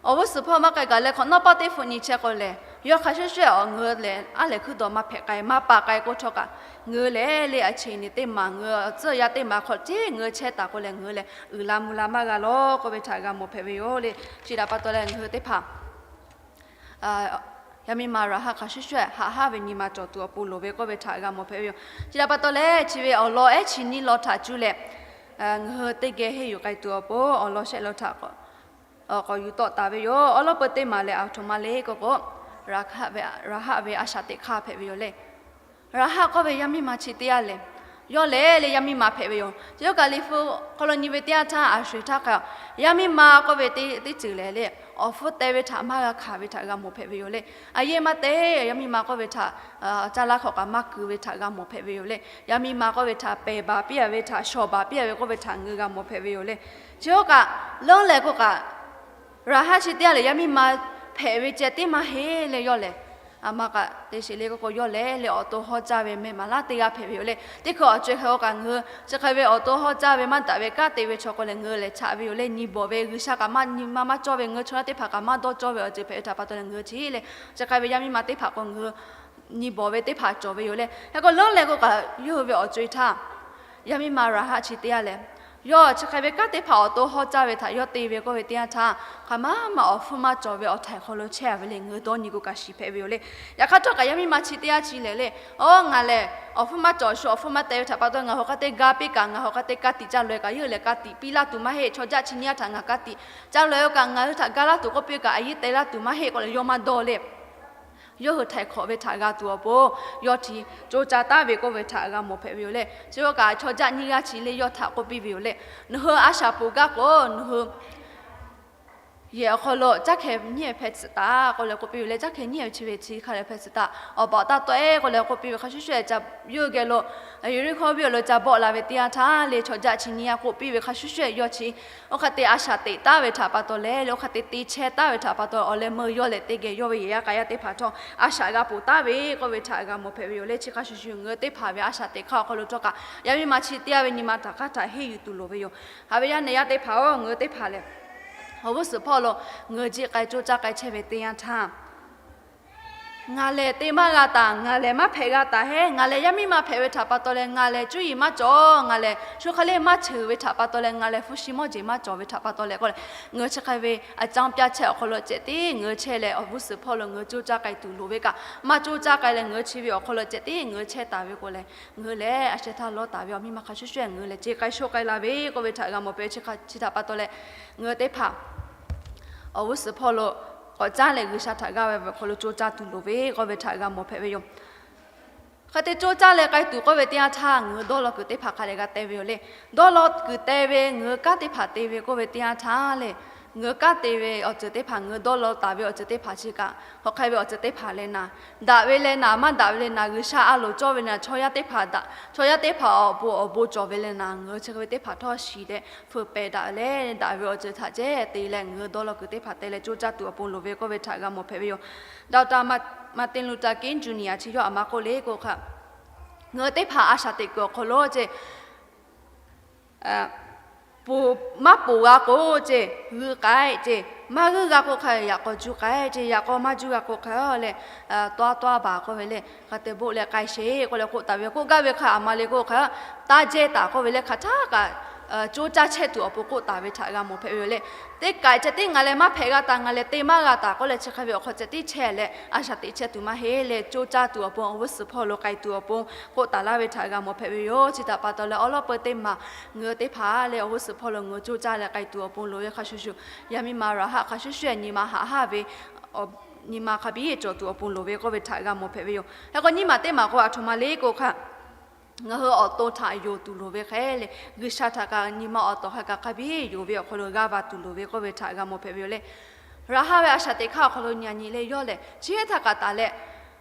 awˬ g'uˇ suhˍ hpawˇ maˇ k'ai gaˬ leh hk'awꞈ nawˉ pawˆ teˇ hpfuhˆ nyi chehˇ k'o lehˬ, yawˇ hk'a shuˍ shuˍ awˬ ngaˬ hui lehˬ a lehˬ hkuiˉ dawˬ maˇ hpehꞈ k'ai maˇ pa k'ai k'oˆ htawˇ kaꞈ, ngaˬ hui lehˬ leh a cheˬ nyi teˇ maˬ ngaˬ hui tcuhˇ yaˇ teˇ maˬ hk'awꞈ ceˉ ngaˬ hui chehˇ taˍ k'o lehˬ ngaˬ hui lehˬ uiˍ la mvuh la maˇ g'a lawˬ k'oˆ ve htaꞈ g'a mawˬ hpehꞈ ve yoˬ le. Chi htaꞈ pa taw leh ngaˬ hui teˇ hpaˍ yaˇ miˇ ma Raˍhaˆ hk'a shuˍ shuˍ haꞈ haˉ ve nyi ma cawˬ tuˬ awˬ pon loˍ ve k'oˆ ve htaꞈ g'a mawˬ hpehꞈ ve yoˬ. Chi htaꞈ pa taw leh chi ve awˬ lawn ehˉ chi nyiˇ lawn htaꞈ cuˇ leh ngaˬ hui teˇ geh henˇ yuˬ k'ai tuˬ awˬ pon awˬ lawn shehˆ lawn htaꞈ k'awꞈ yuˬ tawˆ taˍ ve yoˬ. Awˉ lawˉ peu teˇ maˬ lehˬ aˬ htoꞈ ma le k'oˆ k'o, Raˍhaˆ ve a shaꞈ teꞈ hk'aˇ hpehꞈ ve yoˬ le. Raˍhaˆ k'oˆ ve yaˇ miˇ ma chi teˇ g'aˇ lehˬ, yawˇ lehˬ leh yaˇ miˇ ma hpehꞈ ve yoˬ. Chi yawˇ kaꞈ liꞈ hpu hk'aw lo nyi ve teˇ yanˇ htaˇ a sho-eˬ htaˇ hk'a, yaˇ miˇ ma k'oˆ ve teˇ ceuˬ lehˬ leh awˬ hpfuhˇ teh ve htaꞈ maˇ g'a hkanˍ ve htaꞈ g'a mawˬ hpehꞈ ve yoˬ le. A yehˇ maˇ te, yaˇ miˇ ma k'oˆ ve htaꞈ caˇ laˇ hk'awꞈ kaꞈ maˇ kuˬ ve htaꞈ g'a mawˬ hpehꞈ ve yoˬ le. Yaˇ miˇ ma k'oˆ ve htaꞈ pehˬ baˬ piˇ a ve htaꞈ shawˍ baˬ piˇ a ve k'oˆ ve htaꞈ ngaˬ hui g'a mawˬ hpehꞈ ve yoˬ le. Chi k'oˆ kaꞈ, leuˉ leh k'oˆ kaꞈ, Raˍhaˆ chi teˇ g'aˇ lehˬ yaˇ miˇ ma hpehꞈ ve ceh tiˉ maˇ heˆ leh yawˇ lehˬ, a ma kaꞈ te sheˍ le k'oˆ k'o yawˇ lehˬ leh awˬ to hawˇ caˇ ve meh maˍ laˇ teˇ g'aˇ hpehꞈ ve yoˬ le. Teˇ hkui awˬ co-e hk'e k'o kaꞈ ngaˬ hui chi hk'e ve awˬ to hawˇ caˇ ve maˇ daꞈ ve kanˉ te ve chaw k'o lehˬ ngaˬ hui lehˬ chaꞈ ve yoˬ le. Nyi bawˬ ve G'uiˬsha kaꞈ maˇ nyi ma maˇ cawˇ ve ngaˬ hui chaw yaˇ teˇ hpaˍ kaꞈ maˇ dawˇ cawˇ ve awˬ ceuˬ hpehꞈ ve htaꞈ pa taw leh ngaˬ hui chi lehˬ chi hk'e ve yaˇ miˇ ma teˇ hpaˍ k'o ngaˬ hui nyi bawˬ ve teˇ hpaˍ cawˬ ve yoˬ le. Hk'e k'o leuˉ leh k'oˆ kaꞈ yawˇ hui ve awˬ co-e htaˇ, yaˇ miˇ ma Raˍhaˆ chi teˇ g'aˇ lehˬ, yawˇ chi hk'e ve kanˉ teˇ hpaˍ awˬ to hawˇ caˇ ve htaꞈ yawˇ te ve k'oˆ ve teˇ yanˇ htaˇ, hk'aˬ ma ma awˬ hpfuhˇ maˇ cawˬ ve awˬ htaiˍ hk'aw lo chehˇ a ve le ngaˬ hui dawˇ nyi k'o kaꞈ shiˍ hpehꞈ ve yoˬ le. Yaꞈ hk'aˇ htawˇ kaꞈ yaˇ miˇ ma chi teˇ g'aˇ chi lehˬ le, oˇ ngaˬ lehˬ awˬ hpfuhˇ maˇ cawˬ shu awˬ hpfuhˇ maˇ teh ve htaꞈ pa taw ngaˬ hawꞈ hk'aˇ te ga piˇ kaꞈ ngaˬ hawꞈ hk'aˇ te ka tiꞈ ca loꞈ e kaꞈ yawˇ hui lehˬ ka tiꞈ piˇ laˇ tuˬ maˇ heˆ. Chaw jaˆ chi nyiˇ g'aˇ htaꞈ ngaˬ ka tiꞈ ca loꞈ e kaꞈ ngaˬ hui htaꞈ ga laˇ tuˬ k'oˆ piˇ kaꞈ a yehˇ teh laˇ tuˬ maˇ heˆ k'oˆ leh yawˇ maˇ dawˇ le. yawˇ hui htaiˍ hk'awꞈ ve htaꞈ g'a tuˬ awˬ pon yawˇ chi co caˇ taˍ ve k'oˆ ve htaꞈ g'a mawˬ hpehꞈ ve yoˬ le. Chi yawˇ kaꞈ chaw jaˆ nyiˇ g'aˇ chi le yawˇ htaꞈ k'oˆ piˇ ve yoˬ le. Nawˬ hui a shaꞈ poˬ gaˇ k'o, nawˬ hui yehˬ awˬ hk'aw lo caˇ hkeh nyiˇ hpehꞈ tcuhꞈ taˍ k'oˆ leh k'oˆ piˇ ve le. Caˇ hkeh nyiˇ chi ve chi hk'a leh hpehꞈ tcuhꞈ taˍ. Awˬ baˬ taˇ tawˆ-e k'oˆ leh k'oˆ piˇ ve hk'a shuˍ shuˍ, yawˇ hui geh lo Yeˍriˆhkoˇ venˇ awˬ lo ca bawˆ la ve teˇ yanˇ htaˇ le, chaw jaˆ chi nyiˇ g'aˇ k'oˆ piˇ ve hk'a shuˍ shuˍ, yawˇ chi oˇ hk'e te a shaꞈ teꞈ taˍ ve htaꞈ pa taw leh, le oˇ hk'e te te chehˇ taˍ ve htaꞈ pa taw, awˬ leh meuˇ yawˇ lehˬ teˇ geh yawˇ ve yehˬ yaˇ k'a yaˇ teˇ hpaˍ htawˇ a shaꞈ g'a poˬ taˍ ve k'oˆ ve htaꞈ g'a mawˬ hpehꞈ ve yoˬ le. Chi hk'a shuˍ shuˍ, ngaˬ hui teˇ hpaˍ ve a shaꞈ teꞈ hk'aˇ awˬ hk'aw lo htawˇ kaꞈ yaˇ miˇ ma chi teˇ g'aˇ ve nyi ma htaꞈ hk'aˇ htaꞈ henˇ yuˬ tuˬ loˍ ve yoˬ. Haꞈ ve yaˇ nehˬ yaˇ teˇ hpaˍ-oˬ, ngaˬ hui teˇ hpaˍ lehˬ, awˬ g'uˇ suhˍ hpawˇ lo ngaˬ hui jiˆ k'ai co caˇ k'ai chehˇ ve teˇ yanˇ htaˇ, ngaˬ lehˬ te maˇ g'a taˍ, ngaˬ lehˬ maˇ hpehꞈ g'a taˍ hehˉ, ngaˬ lehˬ yaˇ miˇ ma hpehꞈ ve htaꞈ pa taw leh, ngaˬ lehˬ cuˇ yiˍ maˇ cawˬ, ngaˬ lehˬ shu hk'e le maˇ cheuˬ ve htaꞈ pa taw leh, ngaˬ lehˬ hpu shi mawˇ jeˬ maˇ cawˬ ve htaꞈ pa taw leh k'oˆ leh, ngaˬ hui chi hk'e ve a caˇ pyaˇ chehˇ awˬ hk'aw lo cehˬ tiˉ ngaˬ hui chehˇ leh, awˬ g'uˇ suhˍ hpawˇ lo ngaˬ hui co caˇ k'ai tuˬ loˍ ve kaꞈ, maˇ co caˇ k'ai leh ngaˬ hui chi ve awˬ hk'aw lo cehˬ tiˉ ngaˬ hui chehˇ taˍ ve k'o leh, ngaˬ hui lehˬ a sheh htaˇ lawˇ taˍ ve awˬ miˇ ma hk'a shuˍ shuˍ ngaˬ hui lehˬ ce k'ai sho k'ai la ve k'oˆ ve htaꞈ g'a mawˬ hpehꞈ ve. Chi htaꞈ pa taw leh ngaˬ hui teˇ hpaˍ awˬ g'uˇ suhˍ hpawˇ lo k'awꞈ caˉ leh G'uiˬsha htaꞈ g'aˇ ve awˬ hk'aw lo co caˇ tuˬ loˍ ve k'oˆ ve htaꞈ g'a mawˬ hpehꞈ ve yoˬ. Hk'e te co caˇ leh k'ai tuˬ k'oˆ ve teˇ yanˇ htaˇ, ngaˬ hui dawˇ law kuiˬ teˇ hpaˍ hk'a dehꞈ g'a te ve yoˬ le. Dawˇ law kuiˬ te ve ngaˬ hui kanˉ teˇ hpaˍ te ve k'oˆ ve teˇ yanˇ htaˇ le, ngaˬ hui kanˉ te ve awˬ ceuˬ teˇ hpaˍ, ngaˬ hui dawˇ law taˍ ve awˬ ceuˬ teˇ hpaˍ chi kaꞈ, hk'aˬ hk'e ve awˬ ceuˬ teˇ hpaˍ leh naˍ, daꞈ ve leh naˍ, maˇ daꞈ ve leh naˍ, G'uiˬsha a loˍ cawˇ ve leh naˍ, chaw yaˇ teˇ hpaˍ daꞈ, chaw yaˇ teˇ hpaˍ awˬ bon awˬ bon cawˬ ve leh naˍ, ngaˬ hui chi hk'e ve teˇ hpaˍ htawˇ shiˍ leh hpeuꞈ pehˍ daꞈ leh daꞈ ve awˬ ceuˬ htaꞈ ceh te leh ngaˬ hui dawˇ law kuiˬ teˇ hpaˍ te leh co caˇ tuˬ awˬ pon loˍ ve k'oˆ ve htaꞈ g'a mawˬ hpehꞈ ve yoˬ. Doctor Martin Luther King Junior chi yawˇ aˬ ma k'oˆ le k'o hk'a, ngaˬ hui teˇ hpaˍ a shaꞈ teꞈ kuiˬ awˬ hk'aw lo ce, maˇ poˬ g'a k'o ce, g'uiˇ k'ai ce, maˇ g'uiˇ g'a k'o hk'a yaꞈ k'aw juˇ k'ai ce, yaꞈ k'aw maˇ juˇ g'a k'o hk'a leh, tawˇ tawˇ baˬ k'oˆ ve le, hk'a te boˆ leh k'ai sheˍ k'oˆ leh k'oˆ taˍ ve, k'oˆ gaˇ ve hk'a aˬ ma le k'o hk'a, taˇ jehˇ taˍ k'oˆ ve le, hk'aˬ htaˇ kaꞈ co caˇ chehˇ tuˬ awˬ pon k'oˆ taˍ ve htaꞈ g'a mawˬ hpehꞈ ve yoˬ le. Teˇ k'ai ceh tiˉ ngaˬ lehˬ maˇ hpehꞈ g'a taˍ, ngaˬ lehˬ te maˇ g'a taˍ k'oˆ leh chi hk'e ve awˬ hk'aw ceh tiˉ chehˇ leh a shaꞈ teꞈ chehˇ tuˬ maˇ heˆ leh, co caˇ tuˬ awˬ pon awˬ g'uˇ suhˍ hpawˇ lo k'ai tuˬ awˬ pon k'oˆ taˍ laˇ ve htaꞈ g'a mawˬ hpehꞈ ve yoˬ. Chi htaꞈ pa taw leh awˉ lawˉ peu teˇ maˬ ngaˬ hui teˇ hpaˍ leh awˬ g'uˇ suhˍ hpawˇ lo ngaˬ hui co caˇ leh k'ai tuˬ awˬ pon loˍ ve hk'a shuˍ shuˍ, yaˇ miˇ ma Raˍhaˆ hk'a shuˍ shuˍ nyi ma haꞈ haˇ ve nyi ma hk'a biˇ cawˬ tuˬ awˬ pon loˍ ve k'oˆ ve htaꞈ g'a mawˬ hpehꞈ ve yoˬ. Hk'e k'o nyiˇ maˬ teˇ maˬ k'o aˬ htoꞈ ma le k'o hk'a, ngaˬ hui awˬ to htaꞈ yonˍ tuˬ loˍ ve hk'e leh, G'uiˬsha htaꞈ kaꞈ nyi ma awˬ tawˬ hk'a kaꞈ hk'a biˇ yonˍ ve awˬ hk'aw lo g'aˇ va tuˬ loˍ ve k'oˆ ve htaꞈ g'a mawˬ hpehꞈ ve yoˬ le. Raˍhaˆ ve a shaꞈ teꞈ hk'aˇ awˬ hk'aw lo nyi a nyi leh yawˇ lehˬ chi hk'e htaꞈ kaꞈ taˍ leh,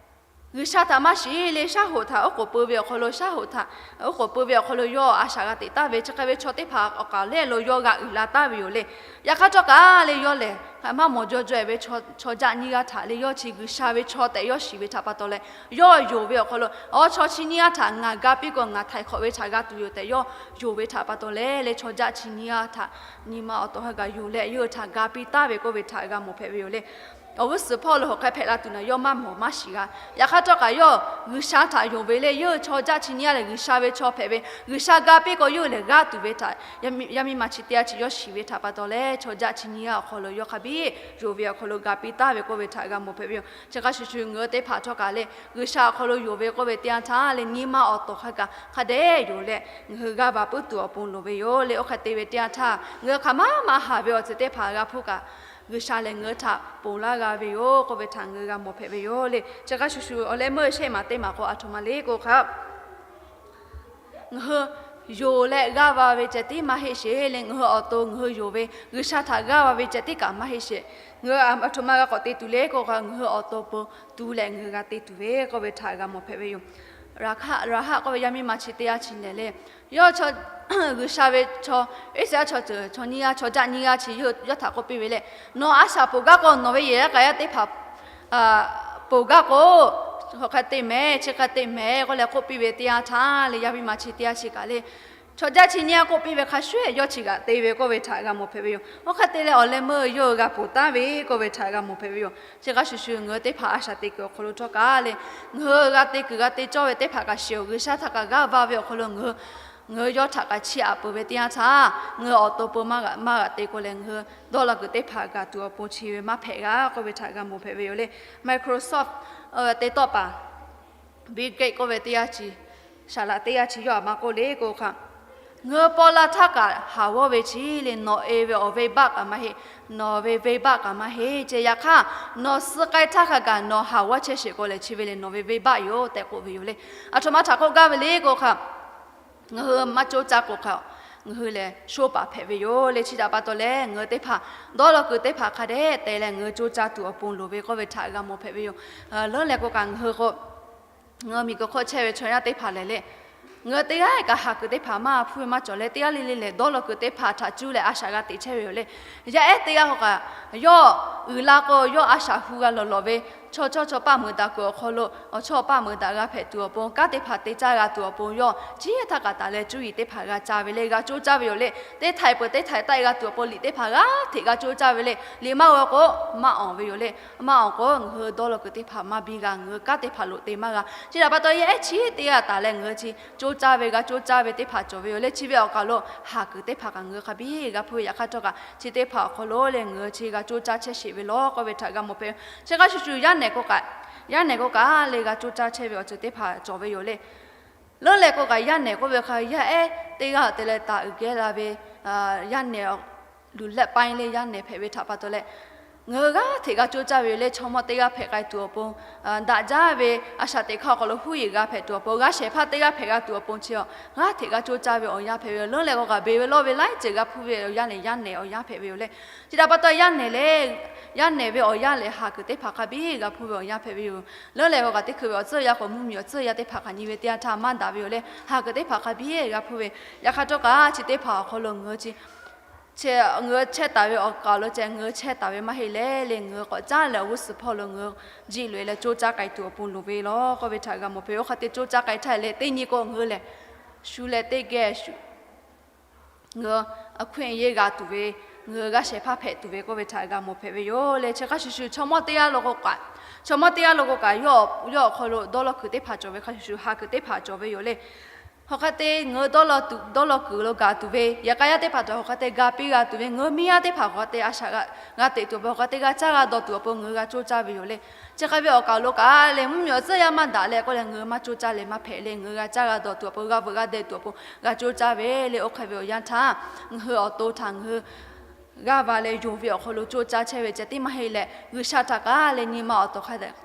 G'uiˬsha htaꞈ maˇ shiˍ leh shaˉ hoꞈ htaꞈ oˉ k'oˍ peu ve awˬ hk'aw lo, shaˉ hoꞈ htaꞈ oˉ k'oˍ peu ve awˬ hk'aw lo yawˇ a shaꞈ g'a teꞈ taˍ ve chi hk'e ve chaw teˇ hpaˍ awˬ kaˍ lehˬ lo yawˇ g'a uiˍ la taˍ ve yoˬ le. Yaꞈ hk'aˇ htawˇ kaꞈ leh yawˇ lehˬ maˇ mawˬ jaw jaw-e ve chaw jaˆ nyiˇ g'aˇ htaꞈ leh yawˇ chi G'uiˬsha ve chaw tehꞈ yawˇ shiˍ ve htaꞈ pa taw leh, yawˇ yonˍ ve awˬ hk'aw lo, awˬ, chaw chi nyiˇ g'aˇ htaꞈ ngaˬ ga piˇ k'o ngaˬ htaiˍ hk'awꞈ ve htaꞈ g'a tuˬ yoˬ tehꞈ yawˇ yonˍ ve htaꞈ pa taw leh, leh chaw jaˆ chi nyiˇ g'aˇ htaꞈ nyi ma awˬ tawˬ hk'a gaˬ yonˍ leh yawˇ hui htaꞈ ga piˇ taˍ ve k'oˆ ve htaꞈ g'a mawˬ hpehꞈ ve yoˬ le. Awˬ g'uˇ suhˍ hpawˇ lo hk'aˬ hk'e hpehꞈ la tuˬ naˍ yawˇ maˇ mawˬ maˇ shiˍ g'a. Yaꞈ hk'aˇ htawˇ kaꞈ yawˇ G'uiˬsha htaꞈ yonˍ ve leh yawˇ hui chaw jaˆ chi nyiˇ g'aˇ lehˬ G'uiˬsha ve chaw hpehꞈ ve, G'uiˬsha ga piˇ k'o yawˇ hui lehˬ g'aˇ tuˬ ve htaꞈ yaˇ miˇ ma chi teˇ g'aˇ chi yawˇ shiˍ ve htaꞈ pa taw leh, chaw jaˆ chi nyiˇ g'aˇ awˬ hk'aw lo yawˇ hk'a biˇ yonˍ ve awˬ hk'aw lo ga piˇ taˍ ve k'oˆ ve htaꞈ g'a mawˬ hpehꞈ ve yoˬ. Chi hk'a shuˍ shuˍ ngaˬ hui teˇ hpaˍ htawˇ kaꞈ leh G'uiˬsha awˬ hk'aw lo yonˍ ve k'oˆ ve teˇ yanˇ htaˇ leh nyi ma awˬ tawˬ hk'a kaꞈ hk'a dehꞈ yonˍ leh ngaˬ hui g'aˇ va puiˉ tuˬ awˬ pon loˍ ve yoˬ le. Oˇ hk'e te ve teˇ yanˇ htaˇ ngaˬ hui hk'aˬ maˇ maˇ haˍ ve awˬ ceuˬ teˇ hpaˍ g'a hpuˇ kaꞈ, G'uiˬsha lehˬ ngaˬ hui htaꞈ ponˬ laˇ g'a ve yoˬ k'oˆ ve htaꞈ ngaˬ hui g'a mawˬ hpehꞈ ve yoˬ le. Chi hk'a shuˍ shuˍ awˬ leh meuˇ shehˆ maˬ teˇ maˬ k'o aˬ htoꞈ ma le k'o hk'a, ngaˬ hui yonˍ leh g'aˇ va ve ceh tiˉ maˇ heˆ sheˍ le. Ngaˬ hui awˬ to ngaˬ hui yonˍ ve G'uiˬsha htaꞈ g'aˇ va ve ceh tiˉ kaꞈ maˇ heˆ sheˍ. Ngaˬ hui aˬ htoꞈ ma g'a k'awꞈ te tuˬ le k'o hk'a, ngaˬ hui awˬ to pon tu leh ngaˬ hui g'a te tuˬ ve k'oˆ ve htaꞈ g'a mawˬ hpehꞈ ve yoˬ. Raˍhaˆ k'oˆ ve yaˇ miˇ ma chi teˇ g'aˇ chi lehˬ le, yawˇ G'uiˬsha ve chaw, Iˉsaˍreˍlaˆ chaw ceuˬ chaw nyiˇ g'aˇ chaw jaˆ nyiˇ g'aˇ chi yawˇ htaꞈ k'oˆ piˇ ve leh, nawˬ a shaꞈ poˬ gaˇ k'o nawˬ ve yehˬ yaˇ k'a yaˇ teˇ hpaˍ poˬ gaˇ k'o, hk'aˬ hk'e te mehˍ, chi hk'e te mehˍ k'oˆ leh k'oˆ piˇ ve teˇ yanˇ htaˇ leh yaˇ miˇ ma chi teˇ g'aˇ chi kaꞈ le, chaw jaˆ chi nyiˇ g'aˇ k'oˆ piˇ ve hk'a shuˍ yawˇ chi kaꞈ te ve k'oˆ ve htaꞈ g'a mawˬ hpehꞈ ve yoˬ. Oˇ hk'e te leh awˬ leh meuˇ yawˇ hui g'a ponˬ taˍ ve k'oˆ ve htaꞈ g'a mawˬ hpehꞈ ve yoˬ. Chi hk'a shuˍ shuˍ ngaˬ hui teˇ hpaˍ a shaꞈ teꞈ kuiˬ awˬ hk'aw lo htawˇ kaꞈ le, ngaˬ hui g'a te kuiˬ g'a te cawˇ ve teˇ hpaˍ kaꞈ shiˍ-oˬ, G'uiˬsha htaꞈ kaꞈ g'aˇ va ve awˬ hk'aw lo ngaˬ hui, ngaˬ hui yawˇ htaꞈ kaꞈ chiˇ aꞈ peuˬ ve teˇ yanˇ htaˇ, ngaˬ hui awˬ to pon maˇ g'a, maˇ g'a te k'o leh ngaˬ hui dawˇ law kuiˬ teˇ hpaˍ gaˬ tuˬ awˬ pon chi ve maˇ hpehꞈ g'a k'oˆ ve htaꞈ g'a mawˬ hpehꞈ ve yoˬ le. Microsoft te tawˆ paˍ Bill Gates k'oˆ ve teˇ g'aˇ chi, saˍ laꞈ teˇ g'aˇ chi yawˇ aˬ ma k'oˆ le k'o hk'a, Ngaˬ hui paw la htaˇ kaꞈ haˍ g'awˇ ve chi le, nawˬ e ve awˬ venˇbaˆ kaꞈ maˇ heˆ, nawˬ ve venˇbaˆ kaꞈ maˇ heˆ. Chi yaꞈ hk'aˇ, nawˬ suh k'ai htaˇ hk'a gaˬ nawˬ haˍ g'awˇ chehˇ sheˍ k'o lehˬ, chi ve lehˬ nawˬ ve venˇbaˆ yoˬ tehꞈ k'oˆ ve yoˬ le. Aˬ htoꞈ ma htaꞈ k'oˆ gaˇ ve le k'o hk'a, ngaˬ hui maˇ coˇ caˇ k'o hk'a, ngaˬ hui lehˬ shoˉ paˍ hpehꞈ ve yoˬ le. Chi htaꞈ pa taw leh ngaˬ hui teˇ hpaˍ dawˇ law kuiˬ teˇ hpaˍ hk'a dehꞈ te leh ngaˬ hui coˇ caˇ tuˬ awˬ pon loˍ ve k'oˆ ve htaꞈ g'a mawˬ hpehꞈ ve yoˬ. Leuˉ leh k'o kaꞈ ngaˬ hui k'o, ngaˬ hui miˬguiˬ hk'oˆ chehˇ ve chaw yaˇ teˇ hpaˍ lehˬ le, ngaˬ hui teˇ g'aˇ kaꞈ haˍ kuiˬ teˇ hpaˍ maˇ hpuˇ ve maˇ cawˬ leh, teˇ g'aˇ le le lehˬ dawˇ law kuiˬ teˇ hpaˍ htaꞈ cuˇ leh a shaꞈ g'a teꞈ chehˇ ve yoˬ le. Yaˇ ehˉ teˇ g'aˇ k'o kaꞈ, yawˇ uiˍ la k'o yawˇ a shaꞈ hu g'a lawˬ lawˬ ve, chaw chawˇ chaw paˆ meuˍ daꞈ kuiˬ awˬ hk'aw lo awˬ chawˇ paˆ meuˍ daꞈ g'a hpehꞈ tuˬ awˬ pon, kanˉ teˇ hpaˍ te caˇ g'a tuˬ awˬ pon yawˇ chi htaˇ kaꞈ taˍ leh cuˇ yiˍ teˇ hpaˍ g'a ca ve le, g'a coˇ caˇ ve yoˬ le. Teˇ htaiꞈ peuˬ teˇ htaiꞈ taˆ g'a tuˬ awˬ pon liꞈ teˇ hpaˍ g'aˇ hteꞈ g'a coˇ caˇ ve le. Liꞈ maˇ g'aw k'o maˇ awˍ ve yoˬ le. Maˇ awˍ k'o ngaˬ hui dawˇ law kuiˬ teˇ hpaˍ maˇ biˇ g'a, ngaˬ hui kanˉ teˇ hpaˍ loꞈ te maˇ g'a. Chi htaꞈ pa taw yaˇ ehˉ chi teˇ g'aˇ taˍ leh ngaˬ hui chi coˇ caˇ ve, g'a coˇ caˇ ve teˇ hpaˍ cawˬ ve yoˬ le. Chi ve awˬ kaˬ lo haˍ kuiˬ teˇ hpaˍ kaꞈ ngaˬ hui hk'a biˇ g'a hpuˇ ve yaꞈ hk'aˇ htawˇ kaꞈ, chi teˇ hpaˍ awˬ hk'aw lo leh ngaˬ hui chi g'a coˇ caˇ chehˇ sheˍ ve law k'oˆ ve htaꞈ g'a mawˬ hpehꞈ ve. Chi hk'a shuˍ shuˍ yaˇ nehˬ k'o kaꞈ, yaˇ nehˬ k'o kaꞈ le g'a coˇ caˇ chehˇ ve awˬ ceuˬ teˇ hpaˍ cawˬ ve yoˬ le. Leuˉ leh k'o kaꞈ yaˇ nehˬ k'oˆ ve hk'a, yaˇ ehˉ teˇ g'aˇ te leh taˍ uiˍ geh la ve yaˇ nehˬ, luˬ lehˆ paˇ leh yaˇ nehˬ hpehꞈ ve htaꞈ pa taw leh, ngaˬ hui g'aˇ hteꞈ g'a coˇ caˇ ve yoˬ le. Chaw mawˇ teˇ g'aˇ hpehꞈ k'ai tuˬ awˬ pon, daꞈ jaˇ ve a shaꞈ teꞈ hk'aˇ awˬ hk'aw lo huˉ yeˬ g'a hpehꞈ tuˬ awˬ pon, g'a shehˍ hpaˇ teˇ g'aˇ hpehꞈ g'a tuˬ awˬ pon chi a, g'aˇ hteꞈ g'a coˇ caˇ ve awˬ yanˇ hpehꞈ ve yoˬ. Leuˉ leh k'o kaꞈ beˬ ve lawˇ ve laiˉ ceuˬ g'a hpuˇ ve awˬ yanˇ lehˬ yaˇ nehˬ awˬ yanˇ hpehꞈ ve yoˬ le. Chi htaꞈ pa taw yaˇ nehˬ lehˬ, yaˇ nehˬ ve awˬ yanˇ lehˬ haˍ kuiˬ teˇ hpaˍ hk'a biˇ g'a hpuˇ ve awˬ yanˇ hpehꞈ ve yoˬ. Leuˉ leh k'o kaꞈ teˇ hkui ve awˬ tcuhˇ yaˇ k'o mvuhˇmiˬ awˬ tcuhˇ yaˇ teˇ hpaˍ hk'aꞈ nyi ve teˇ yanˇ htaˇ maˇ daꞈ ve yoˬ le. Haˍ kuiˬ teˇ hpaˍ hk'a biˇ g'a hpuˇ ve. Yaꞈ hk'aˇ htawˇ kaꞈ chi teˇ hpaˍ awˬ hk'aw lo ngaˬ hui chi, ngaˬ hui chehˇ taˍ ve awˬ kaˬ lo ceh ngaˬ hui chehˇ taˍ ve maˇ heˆ leh le, ngaˬ hui k'awꞈ caˉ leh awˬ g'uˇ suhˍ hpawˇ lo ngaˬ hui jiˆ loꞈ e leh coˇ caˇ k'ai tuˬ awˬ pon loˍ ve law k'oˆ ve htaꞈ g'a mawˬ hpehꞈ ve. Oˇ hk'e te coˇ caˇ k'ai htaˇ le teˇ nyi k'o ngaˬ hui lehˬ shu leh teˇ geh ngaˬ hui a hkuiˆ yeˇ g'a tuˬ ve, ngaˬ hui g'a shehˍ hpaˇ hpehꞈ tuˬ ve k'oˆ ve htaꞈ g'a mawˬ hpehꞈ ve yoˬ le. Chi hk'a shuˍ shuˍ chaw mawˇ teˇ g'aˇ lo k'o kaꞈ, chaw mawˇ teˇ g'aˇ lo k'o kaꞈ yawˇ awˬ hk'aw lo dawˇ law kuiˬ teˇ hpaˍ cawˬ ve hk'a shuˍ shuˍ haˍ kuiˬ teˇ hpaˍ cawˬ ve yoˬ le. Hk'aˬ hk'e te ngaˬ hui dawˇ law tuˬ, dawˇ law kuiˬ lo gaˬ tuˬ ve, yehˬ k'a yaˇ teˇ hpaˍ htaꞈ hk'aˬ hk'e te ga piˇ g'a tuˬ ve, ngaˬ hui miˇ yaˇ teˇ hpaˍ hk'aˬ hk'e te a shaꞈ g'a teꞈ tuˬ awˬ pon, hk'aˬ hk'e te g'a caˇ g'a dawˬ tuˬ awˬ pon ngaˬ hui g'a coˇ caˇ ve yoˬ le. Chi hk'a ve awˬ kaˬ lo kaꞈ lehˬ mvuhˇmiˬ awˬ tcuhˇ yaˇ maˇ daꞈ leh k'oˆ leh ngaˬ hui maˇ coˇ caˇ leh maˇ hpehꞈ le, ngaˬ hui g'a caˇ g'a dawˬ tuˬ awˬ pon, g'a veuꞈ g'a deh tuˬ awˬ pon g'a coˇ caˇ ve le. Oˇ hk'e ve awˬ yanˇ htaˇ ngaˬ hui awˬ to htaꞈ ngaˬ hui g'aˇ va leh yonˍ ve awˬ hk'aw lo coˇ caˇ chehˇ ve ceh tiˉ maˇ heˆ leh, G'uiˬsha htaꞈ kaꞈ leh nyi ma awˬ tawˍ hk'a dehꞈ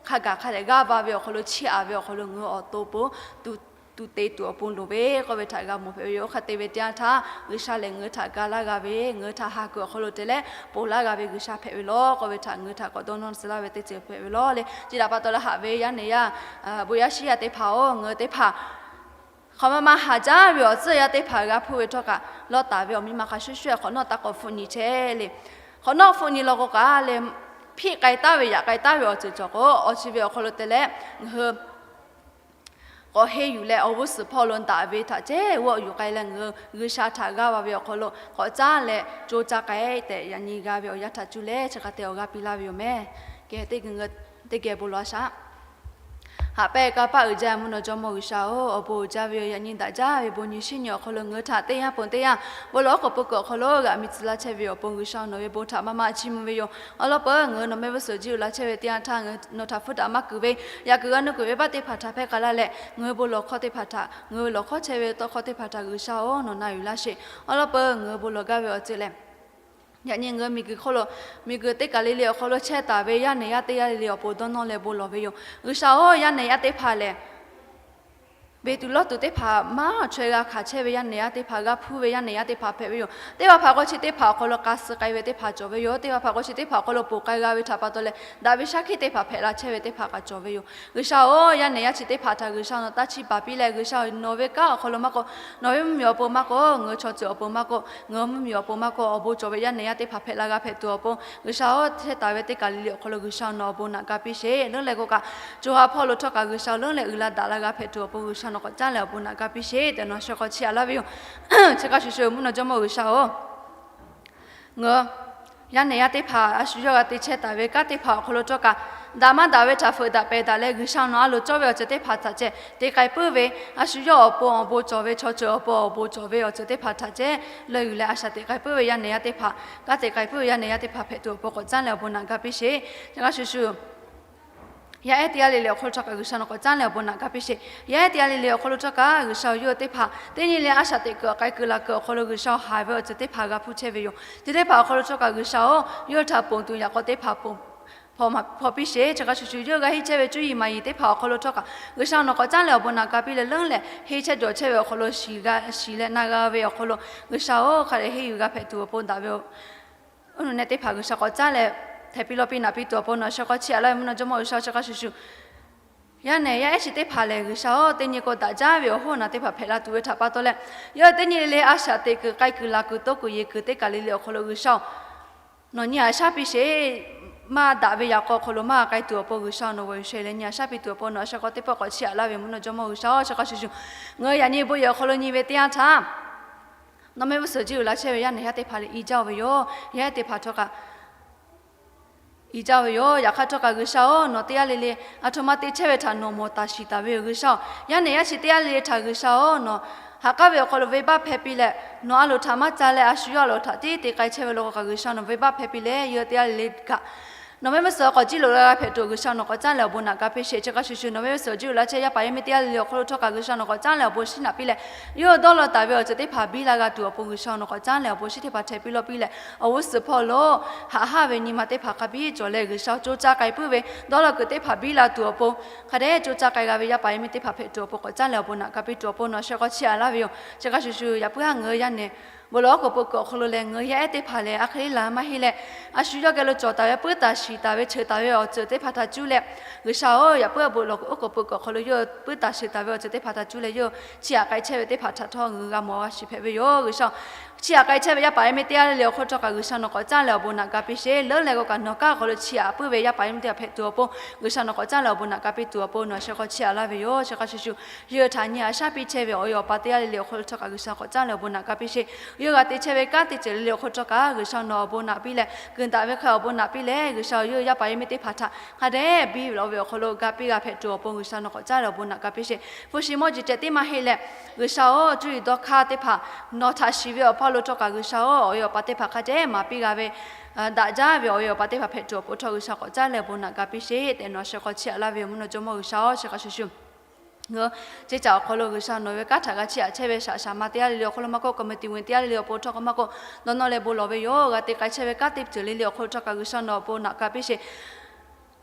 hk'a gaˬ hk'a dehꞈ g'aˇ va ve awˬ hk'aw lo chiˇ aꞈ ve awˬ hk'aw lo ngaˬ hui awˬ to pon tuˬ, tuˬ te tuˬ awˬ pon loˍ ve k'oˆ ve htaꞈ g'a mawˬ hpehꞈ ve yoˬ. Oˇ hk'e te ve teˇ yanˇ htaˇ G'uiˬsha lehˬ ngaˬ hui htaꞈ ga laˇ g'a ve, ngaˬ hui htaꞈ haˍ kuiˬ awˬ hk'aw lo te leh ponˬ laˇ g'a ve G'uiˬsha hpehꞈ ve law k'oˆ ve htaꞈ ngaˬ hui htaꞈ k'awꞈ dawˇ nawˇ tcuh laˇ ve teˇ ceuˬ hpehꞈ ve law le. Chi htaꞈ pa taw leh haꞈ ve yaˇ nehˬ yaˇ, bon yaˇ shiˉ yaˇ teˇ hpaˍ-oˬ, ngaˬ hui teˇ hpaˍ hk'aˬ ma ma haˍ jaˇ ve awˬ tcuhˇ yaˇ teˇ hpaˍ g'a hpuˇ ve htawˇ kaꞈ, lawˇ taˍ ve awˬ miˇ ma hk'a shuˍ shuˍ hk'awꞈ nawˉ taˇ k'awꞈ hpfuhˆ nyi chehˇ le. Hk'awꞈ nawˉ hpfuhˆ nyi law k'o kaꞈ leh, hpiˆ k'ai taˍ ve yaꞈ k'ai taˍ ve awˬ ceuˬ cawˬ k'o, awˬ chi ve awˬ hk'aw lo te leh ngaˬ hui k'awꞈ henˇ yuˬ leh awˬ g'uˇ suhˍ hpawˇ lo daꞈ ve htaꞈ ceh g'awˆ yuˬ k'ai leh ngaˬ hui G'uiˬsha htaꞈ g'aˇ va ve awˬ hk'aw lo k'awꞈ caˉ leh coˇ caˇ k'ai tehꞈ yaꞈ nyi g'a ve awˬ yanˇ htaꞈ cuˇ leh chi hk'a te awˬ g'aˇ piˇ laˇ ve yoˬ mehˬ. Kehˬ teˇ geh bon lawˬ a shaꞈ. Haꞈ pehnˇ kanˇ paˆ uiˍ jaˇ mvuhˇ naw jawˇmawˇ G'uiˬsha-oˬ, awˬ bon uiˍ jaˇ ve yoˬ. Yaꞈ nyi daꞈ jaˇ ve bon nyi shiˉ nyi awˬ hk'aw lo ngaˬ hui htaꞈ teˇ yanˇ ponˬ teˇ yanˇ bon lawˬ oˉ k'oˍ pui kuiˬ awˬ hk'aw lo g'aꞈ mi tcuh laˇ chehˇ ve awˬ pon G'uiˬsha nawˬ ve bon htaꞈ maˇ maˇ chiˇ mvuh ve yoˬ. Awˬ lawn peuˬ ngaˬ hui nawˬ mehˆ g'uˇ suhˍ jiˇ uiˍ la chehˇ ve teˇ yanˇ htaˇ ngaˬ hui nawˬ htaꞈ hpfuhˇ daꞈ maˇ kuiˬ ve, yaꞈ kuiˬ g'a nuˇ kuiˬ venˇbaˆ teˇ hpaˍ htaꞈ hpehˇ k'ai laˇ leh, ngaˬ hui bon lawˬ hkawˇ teˇ hpaˍ htaꞈ, ngaˬ hui lawˬ hkawˇ chehˇ ve tawˇ hkawˇ teˇ hpaˍ htaꞈ G'uiˬsha-oˬ nawˬ na yuˬ laˇ sheˍ. Awˬ lawn peuˬ ngaˬ hui bon lawˬ gaˇ ve awˬ ceuˬ lehˬ, yaꞈ nyi ngaˬ hui miˬguiˬ hk'oˆ lo, miˬguiˬ teˇ kaˬ le le awˬ hk'aw lo chehˇ taˍ ve yaˇ nehˬ yaˇ teˇ g'aˇ le le awˬ pon dawˇ nawˇ leh bon lawˬ ve yoˬ. G'uiˬsha-oˬ, yaˇ nehˬ yaˇ teˇ hpaˍ lehˬ, beˬ tuˬ lawˇ tuˬ teˇ hpaˍ maˇ chaweh g'a hkanˍ chehˇ ve yaˇ nehˬ yaˇ teˇ hpaˍ, g'a hpuˇ ve yaˇ nehˬ yaˇ teˇ hpaˍ hpehꞈ ve yoˬ. Teˇ hpaˍ hpaˍ k'o chi teˇ hpaˍ awˬ hk'aw lo k'a suh k'ai ve teˇ hpaˍ cawˬ ve yoˬ. Teˇ hpaˍ hpaˍ k'o chi teˇ hpaˍ awˬ hk'aw lo ponˬ k'ai g'a ve htaꞈ pa taw leh daꞈ ve shaˉ hkiˆ teˇ hpaˍ hpehꞈ la chehˇ ve teˇ hpaˍ kaꞈ cawˬ ve yoˬ. G'uiˬsha-oˬ, yaˇ nehˬ yaˇ chi teˇ hpaˍ htaꞈ G'uiˬsha nawˬ taˇ chiˇ baˬ piˇ leh, G'uiˬsha nawˬ ve kanˉ awˬ hk'aw lo maˇ k'o, nawˬ ve mvuhˇmiˬ awˬ pon maˇ k'o, ngaˬ hui chaw ceuˬ awˬ pon maˇ k'o, ngaˬ hui mvuhˇmiˬ awˬ pon maˇ k'o, awˬ bon cawˬ ve yaˇ nehˬ yaˇ teˇ hpaˍ hpehꞈ la g'a hpehꞈ tuˬ awˬ pon G'uiˬsha-oˬ, chehˇ taˍ ve teˇ kaˬ le le awˬ hk'aw lo G'uiˬsha nawˬ awˬ bon naꞈ ga piˇ sheˍ. Leuˉ leh k'o kaꞈ, co ha hpawˇ lo htawˇ kaꞈ G'uiˬsha leuˉ leh uiˍ la daꞈ la g'a hpehꞈ tuˬ awˬ pon G'uiˬsha nawˬ k'awꞈ caˉ leh awˬ bon naꞈ ga piˇ sheˍ tehꞈ nawˬ sheh k'aw chiˇ aꞈ laˇ ve yoˬ. Chi hk'a shuˍ shuˍ mvuhˇ naw jawˇmawˇ G'uiˬsha-oˬ, ngaˬ hui yaˇ nehˬ yaˇ teˇ hpaˍ a shu yawˇ g'a te chehˇ taˍ ve kanˉ teˇ hpaˍ awˬ hk'aw lo htawˇ kaꞈ, daꞈ maˇ daꞈ ve htaꞈ feuꞈ daꞈ pehˬ daꞈ leh G'uiˬsha nawˬ a loˍ cawˇ ve awˬ ceuˬ teˇ hpaˍ htaꞈ ceh te k'ai puiˉ ve, a shu yawˇ awˬ pon awˬ bon cawˬ ve, chaw ceuˬ awˬ pon awˬ bon cawˬ ve awˬ ceuˬ teˇ hpaˍ htaꞈ ceh leuˆ yuˬ leh a shaꞈ teꞈ k'ai puiˉ ve yaˇ nehˬ yaˇ teˇ hpaˍ, kanˉ te k'ai puiˉ ve yaˇ nehˬ yaˇ teˇ hpaˍ hpehꞈ tuˬ awˬ pon k'awꞈ caˉ leh awˬ bon naꞈ ga piˇ sheˍ. Chi hk'a shuˍ shuˍ Yaˇ ehˉ teˇ g'aˇ le le awˬ hk'aw lo htawˇ kaꞈ G'uiˬsha nawˬ k'awꞈ caˉ leh awˬ bon naꞈ ga piˇ sheˍ. Yaˇ ehˉ teˇ g'aˇ le le awˬ hk'aw lo htawˇ kaꞈ G'uiˬsha-oˬ, yawˇ teˇ hpaˍ teˇ nyi le a shaꞈ teꞈ kuiˬ awˬ k'ai kuiˬ la kuiˬ awˬ hk'aw lo G'uiˬsha-oˬ, haiˬ ve awˬ ceuˬ teˇ hpaˍ g'a hpuˇ chehˇ ve yoˬ. Chi teˇ hpaˍ awˬ hk'aw lo htawˇ kaꞈ G'uiˬsha-oˬ, yawˇ htaꞈ ponˬ tuˬ yaꞈ k'aw teˇ hpaˍ ponˬ hpaw piˇ sheˍ. Chi hk'a shuˍ shuˍ, yawˇ g'a henˇ chehˇ ve cuˇ yiˍ maˍ yiˍ teˇ hpaˍ awˬ hk'aw lo htawˇ kaꞈ G'uiˬsha nawˬ k'awꞈ caˉ leh awˬ bon naꞈ ga piˇ leh leuˉ leh henˇ chehˇ jawˬ chehˇ ve awˬ hk'aw lo shiˍ leh na g'a ve awˬ hk'aw lo G'uiˬsha-oˬ, hk'a dehꞈ henˇ yuˬ g'a hpehꞈ tuˬ awˬ pon daꞈ ve oˬ, oˇ nu neh teˇ hpaˍ G'uiˬsha k'awꞈ caˉ leh htehꞈ piˇ lawˇ piˇ naꞈ piˇ tuˬ awˬ pon nawˬ a sheh k'aw chiˇ aꞈ laˇ ve mvuhˇ naw jawˇmawˇ G'uiˬsha-oˬ, chi hk'a shuˍ shuˍ, yaˇ nehˬ yaˇ ehˉ chi teˇ hpaˍ lehˬ G'uiˬsha-oˬ, teˇ nyi k'o daꞈ jaˇ ve awˬ hoˉ naˬ teˇ hpaˍ hpehꞈ la tuˬ ve htaꞈ pa taw leh, yawˇ teˇ nyi le le a shaꞈ teꞈ kuiˬ k'ai kuiˬ la kuiˬ toˉ kuiˬ yeˬ kuiˬ teˇ kaˬ le le awˬ hk'aw lo G'uiˬsha-oˬ, nawˬ nyi aꞈ shaˉ piˇ sheˍ. Maˇ daꞈ ve yaꞈ k'aw awˬ hk'aw lo maˇ k'ai tuˬ awˬ pon G'uiˬsha nawˬ g'aw yuˬ sheh leh nyi aꞈ shaˉ piˇ tuˬ awˬ pon nawˬ a sheh k'aw teˇ pawˆ k'awꞈ chiˇ aꞈ laˇ ve mvuhˇ naw jawˇmawˇ G'uiˬsha-oˬ, chi hk'a shuˍ shuˍ, ngaˬ hui yaꞈ nyi bon yehˬ awˬ hk'aw lo nyi ve teˇ yanˇ htaˇ, nawˬ mehˆ g'uˇ suhˍ jiˇ uiˍ la chehˇ ve yaˇ nehˬ yaˇ teˇ hpaˍ lehˬ i jaˇ-oˬ ve yoˬ. Yaˇ ehˉ teˇ hpaˍ htawˇ kaꞈ i jaˇ ve yoˬ. Yaꞈ hk'aˇ htawˇ kaꞈ G'uiˬsha-oˬ, nawˬ teˇ g'aˇ le le aˬ htoꞈ ma te chehˇ ve htaꞈ nawˬ mawˬ taˍ shiˍ taˍ ve yoˬ. G'uiˬsha-oˬ, yaˇ nehˬ yaˇ chi teˇ g'aˇ le le htaꞈ G'uiˬsha-oˬ, nawˬ ha k'aˉ ve awˬ hk'aw lo venˇbaˆ hpehˇ piˇ leh, nawˬ a loˍ htaꞈ maˇ ca leh a shu yawˇ a loˍ htaꞈ tiˉ te k'ai chehˇ ve law k'o kaꞈ G'uiˬsha nawˬ venˇbaˆ hpehˇ piˇ leh, yawˇ teˇ g'aˇ le le kaꞈ nawˬ mehˆ g'uˇ suhˍ k'awꞈ jiˇ loꞈ la g'a hpehꞈ tuˬ G'uiˬsha nawˬ k'awꞈ caˉ leh awˬ bon naꞈ ga piˇ sheˍ. Chi hk'a shuˍ shuˍ, nawˬ mehˆ g'uˇ suhˍ jiˇ uiˍ la chehˇ yaˇ paˍ yaˇ miˇ teˇ g'aˇ le le awˬ hk'aw lo htawˇ kaꞈ G'uiˬsha nawˬ k'awꞈ caˉ leh awˬ bon shinˉ naꞈ piˇ leh, yawˇ dawˇ law taˍ ve awˬ ceuˬ teˇ hpaˍ biˇ la g'a tuˬ awˬ pon G'uiˬsha nawˬ k'awꞈ caˉ leh awˬ bon shinˉ teˇ hpaˍ htehꞈ piˇ lawˇ piˇ leh, awˬ g'uˇ suhˍ hpawˇ lo haꞈ haˉ ve nyi ma teˇ hpaˍ hk'a biˇ cawˬ leh G'uiˬsha co caˇ k'ai puiˉ ve dawˇ law kuiˬ teˇ hpaˍ biˇ la tuˬ awˬ pon, hk'a dehꞈ co caˇ k'ai g'a ve yaˇ paˍ yaˇ miˇ teˇ hpaˍ hpehꞈ tuˬ awˬ pon k'awꞈ caˉ leh awˬ bon naꞈ ga piˇ tuˬ awˬ pon nawˬ a sheh k'aw chiˇ aꞈ laˇ ve yoˬ. Chi hk'a shuˍ shuˍ, yaꞈ puiˉ haˉ ngaˬ hui yaˇ nehˬ bon lawˬ oˉ k'oˍ pui kuiˬ awˬ hk'aw lo lehˬ, ngaˬ hui yaˇ ehˉ teˇ hpaˍ lehˬ a hk'e le laˬ maˇ heˆ leh, a shu yawˇ geh lo cawˬ taˍ ve puiˉ taˍ shiˍ taˍ ve cheuˬ taˍ ve awˬ ceuˬ teˇ hpaˍ htaꞈ cuˇ leh, G'uiˬsha-oˬ, yaꞈ puiˉ bon lawˬ oˉ k'oˍ pui kuiˬ awˬ hk'aw lo yawˇ puiˉ taˍ shiˍ taˍ ve awˬ ceuˬ teˇ hpaˍ htaꞈ cuˇ leh yawˇ chiˇ aꞈ k'ai chehˇ ve teˇ hpaˍ htaꞈ htawˇ ngaˬ hui g'a mawˬ g'a shiˍ hpehꞈ ve yoˬ. G'uiˬsha chiˇ aꞈ k'ai chehˇ ve yaˇ paˍ yaˇ miˇ teˇ g'aˇ le le awˬ hk'aw htawˇ kaꞈ G'uiˬsha nawˬ k'awꞈ caˉ leh awˬ bon naꞈ ga piˇ sheˍ. Leuˉ leh k'o kaꞈ nawˬ kaˉ awˬ hk'aw lo chiˇ aꞈ puiˉ ve yaˇ paˍ yaˇ miˇ teˇ hpaˍ hpehꞈ tuˬ awˬ pon G'uiˬsha nawˬ k'awꞈ caˉ leh awˬ bon naꞈ ga piˇ tuˬ awˬ pon nawˬ a sheh k'aw chiˇ aꞈ laˇ ve yoˬ. Chi hk'a shuˍ shuˍ, yawˇ hui htaꞈ nyi aꞈ shaˉ piˇ chehˇ ve awˬ e awˬ pa teˇ g'aˇ le le awˬ hk'aw lo htawˇ kaꞈ G'uiˬsha k'awꞈ caˉ leh awˬ bon naꞈ ga piˇ sheˍ. Yawˇ g'a te chehˇ ve kanˉ teˇ ceuˬ le le awˬ hk'aw htawˇ kaꞈ G'uiˬsha nawˬ awˬ bon naꞈ piˇ leh, kuiˬ daꞈ ve hk'a awˬ bon naꞈ piˇ leh, G'uiˬsha yawˇ yaˇ paˍ yaˇ miˇ teˇ hpaˍ htaꞈ hk'a dehꞈ biˇ lawˬ ve awˬ hk'aw lo ga piˇ g'a hpehꞈ tuˬ awˬ pon G'uiˬsha nawˬ k'awꞈ caˉ leh awˬ bon naꞈ ga piˇ sheˍ. Hpu shi mawˇ jeˬ ceh tiˉ maˇ heˆ leh, G'uiˬsha-oˬ, cuˇ yiˍ dawˇ hk'aˇ teˇ hpaˍ nawˬ htaꞈ shiˍ ve awˬ hpawˇ lo htawˇ kaꞈ G'uiˬsha-oˬ, awˬ e awˬ pa teˇ hpaˍ hk'a dehꞈ maˍ piˇ g'a ve, daꞈ jaˇ ve awˬ e awˬ pa teˇ hpaˍ hpehꞈ tuˬ awˬ pon htawˇ G'uiˬsha k'awꞈ caˉ leh awˬ bon naꞈ ga piˇ sheˍ tehꞈ nawˬ a sheh k'aw chiˇ aꞈ laˇ ve yoˬ. Mvuhˇ naw jawˇmawˇ G'uiˬsha-oˬ, chi hk'a shuˍ shuˍ, ngaˬ hui ceˇ caꞈ awˬ hk'aw lo G'uiˬsha nawˬ ve kanˉ htaꞈ g'a chiˇ aꞈ chehˇ ve shaꞈ shaˍ ma teˇ g'aˇ le le awˬ hk'aw lo maˇ k'oˆ, committee teˇ g'aˇ le le awˬ pon htawˇ k'o maˇ k'oˆ, nawˬ nawˬ leh bon lawˬ ve yoˬ. G'a te k'ai chehˇ ve kanˉ teˇ ceuˬ le le awˬ hk'aw lo htawˇ kaꞈ G'uiˬsha nawˬ awˬ bon naꞈ ga piˇ sheˍ.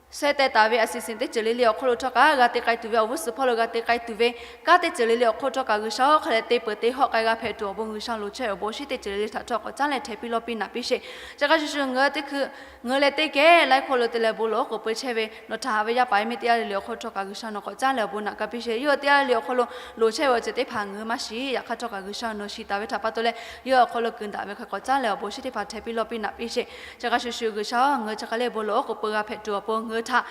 Sheh teh taˍ ve a siˍ siˍ teˇ ceuˬ le le awˬ hk'aw lo htawˇ kaꞈ g'a te k'ai tuˬ ve awˬ g'uˇ suhˍ hpawˇ lo g'a te k'ai tuˬ ve kanˉ teˇ ceuˬ le le awˬ hk'aw lo htawˇ kaꞈ G'uiˬsha-oˬ, hk'a dehꞈ te peuˬ te hawˆ k'ai g'a hpehꞈ tuˬ awˬ bon G'uiˬsha loˍ chehˇ awˬ bon shinˉ teˇ ceuˬ le le htaꞈ htawˇ k'awꞈ caˉ leh htehꞈ piˇ lawˇ piˇ naꞈ piˇ sheˍ. Chi hk'a shuˍ shuˍ, ngaˬ hui teˇ hkui ngaˬ hui leh teˇ geh laiˉ hk'aw lo te leh bon lawˬ oˉ k'oˍ pui chehˇ ve nawˬ htaꞈ haꞈ ve yaˇ paˍ yaˇ miˇ teˇ g'aˇ le le awˬ hk'aw lo htawˇ kaꞈ G'uiˬsha nawˬ k'awꞈ caˉ leh awˬ bon naꞈ ga piˇ sheˍ. Yawˇ hui teˇ g'aˇ le le awˬ hk'aw lo loˍ chehˇ ve awˬ ceuˬ teˇ hpaˍ ngaˬ hui maˇ shiˍ. Yaꞈ hk'aˇ htawˇ kaꞈ G'uiˬsha nawˬ shiˍ taˍ ve htaꞈ pa taw leh, yawˇ hui awˬ hk'aw lo kuiˬ daꞈ ve hk'a k'awꞈ caˉ leh awˬ bon shinˉ teˇ hpaˍ htehꞈ piˇ lawˇ piˇ naꞈ piˇ sheˍ. Chi hk'a shuˍ shuˍ, G'uiˬsha-oˬ, ngaˬ hui chi hk'e le bon lawˬ oˉ k'oˍ pui g'a hpehꞈ tuˬ awˬ pon ngaˬ hui htaꞈ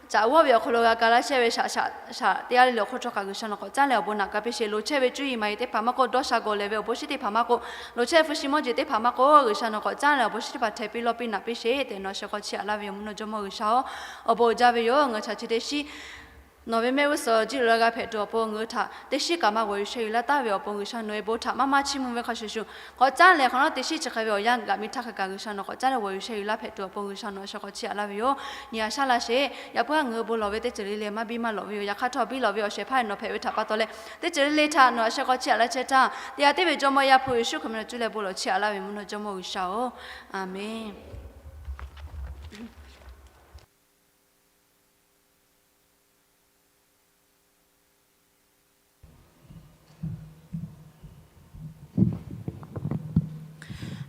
caꞈ g'awˇ ve awˬ hk'aw lo g'a ga laˇ chehˇ ve shaꞈ shaꞈ teˇ g'aˇ le le awˬ hk'aw lo htawˇ kaꞈ G'uiˬsha nawˬ k'awꞈ caˉ leh awˬ bon naꞈ ga piˇ sheˍ. Loˍ chehˇ ve cuˇ yiˍ maˍ yiˍ teˇ hpaˍ maˇ k'oˆ, dawˇ sha gawˬ lehˬ ve awˬ bon shinˉ teˇ hpaˍ maˇ k'oˆ, loˍ chehˇ hpu shi mawˇ jeˬ teˇ hpaˍ maˇ k'oˆ, G'uiˬsha nawˬ k'awꞈ caˉ leh awˬ bon shinˉ teˇ hpaˍ htehꞈ piˇ lawˇ piˇ naꞈ piˇ sheˍ tehꞈ nawˬ a sheh k'aw chiˇ aꞈ laˇ ve yoˬ. Mvuhˇ naw jawˇmawˇ G'uiˬsha-oˬ, awˬ bon uiˍ jaˇ ve yoˬ. Ngaˬ hui htaꞈ chi teˇ shinˉ nawˬ ve mehˆ g'uˇ suhˍ jiˇ loꞈ la g'a hpehꞈ tuˬ awˬ pon ngaˬ hui htaꞈ teˇ shinˉ kaꞈ maˇ g'awˬ yuˬ sheh yuˬ laˇ taˍ ve awˬ pon G'uiˬsha nawˬ ve bon htaꞈ maˇ maˇ chiˇ mvuh ve hk'a shuˍ shuˍ, k'awꞈ caˉ leh hk'awꞈ nawˉ teˇ shinˉ chi hk'e ve awˬ yanˇ gaˬ miˇ htaˇ hk'a kaꞈ G'uiˬsha nawˬ k'awꞈ caˉ leh g'awˬ yuˬ sheh yuˬ laˇ hpehꞈ tuˬ awˬ pon G'uiˬsha nawˬ a sheh k'aw chiˇ aꞈ laˇ ve yoˬ. Nyi aꞈ shaˉ laˇ sheˍ. Yaꞈ puiˉ haˉ ngaˬ hui bon lawˬ ve teˇ ceuˬ le le maˇ biˇ maˇ lawꞈ ve yoˬ. Yaꞈ hk'aˇ htawˇ biˇ lawꞈ ve awˬ shehˍ hpaˇ nawˬ hpehꞈ ve htaꞈ pa taw leh, teˇ ceuˬ le le htaꞈ nawˬ a sheh k'aw chiˇ aꞈ laˇ chehˇ htaˇ, teˇ g'aˇ teˇ ve Jawˇmawˇ Yaˇ hpu Yeˍsuˆ Hkriꞈ meh nawˬ cuˇ leh bon lawˬ chiˇ aꞈ laˇ ve mvuhˇ naw jawˇmawˇ G'uiˬsha-oˬ, Aˍmenˍ.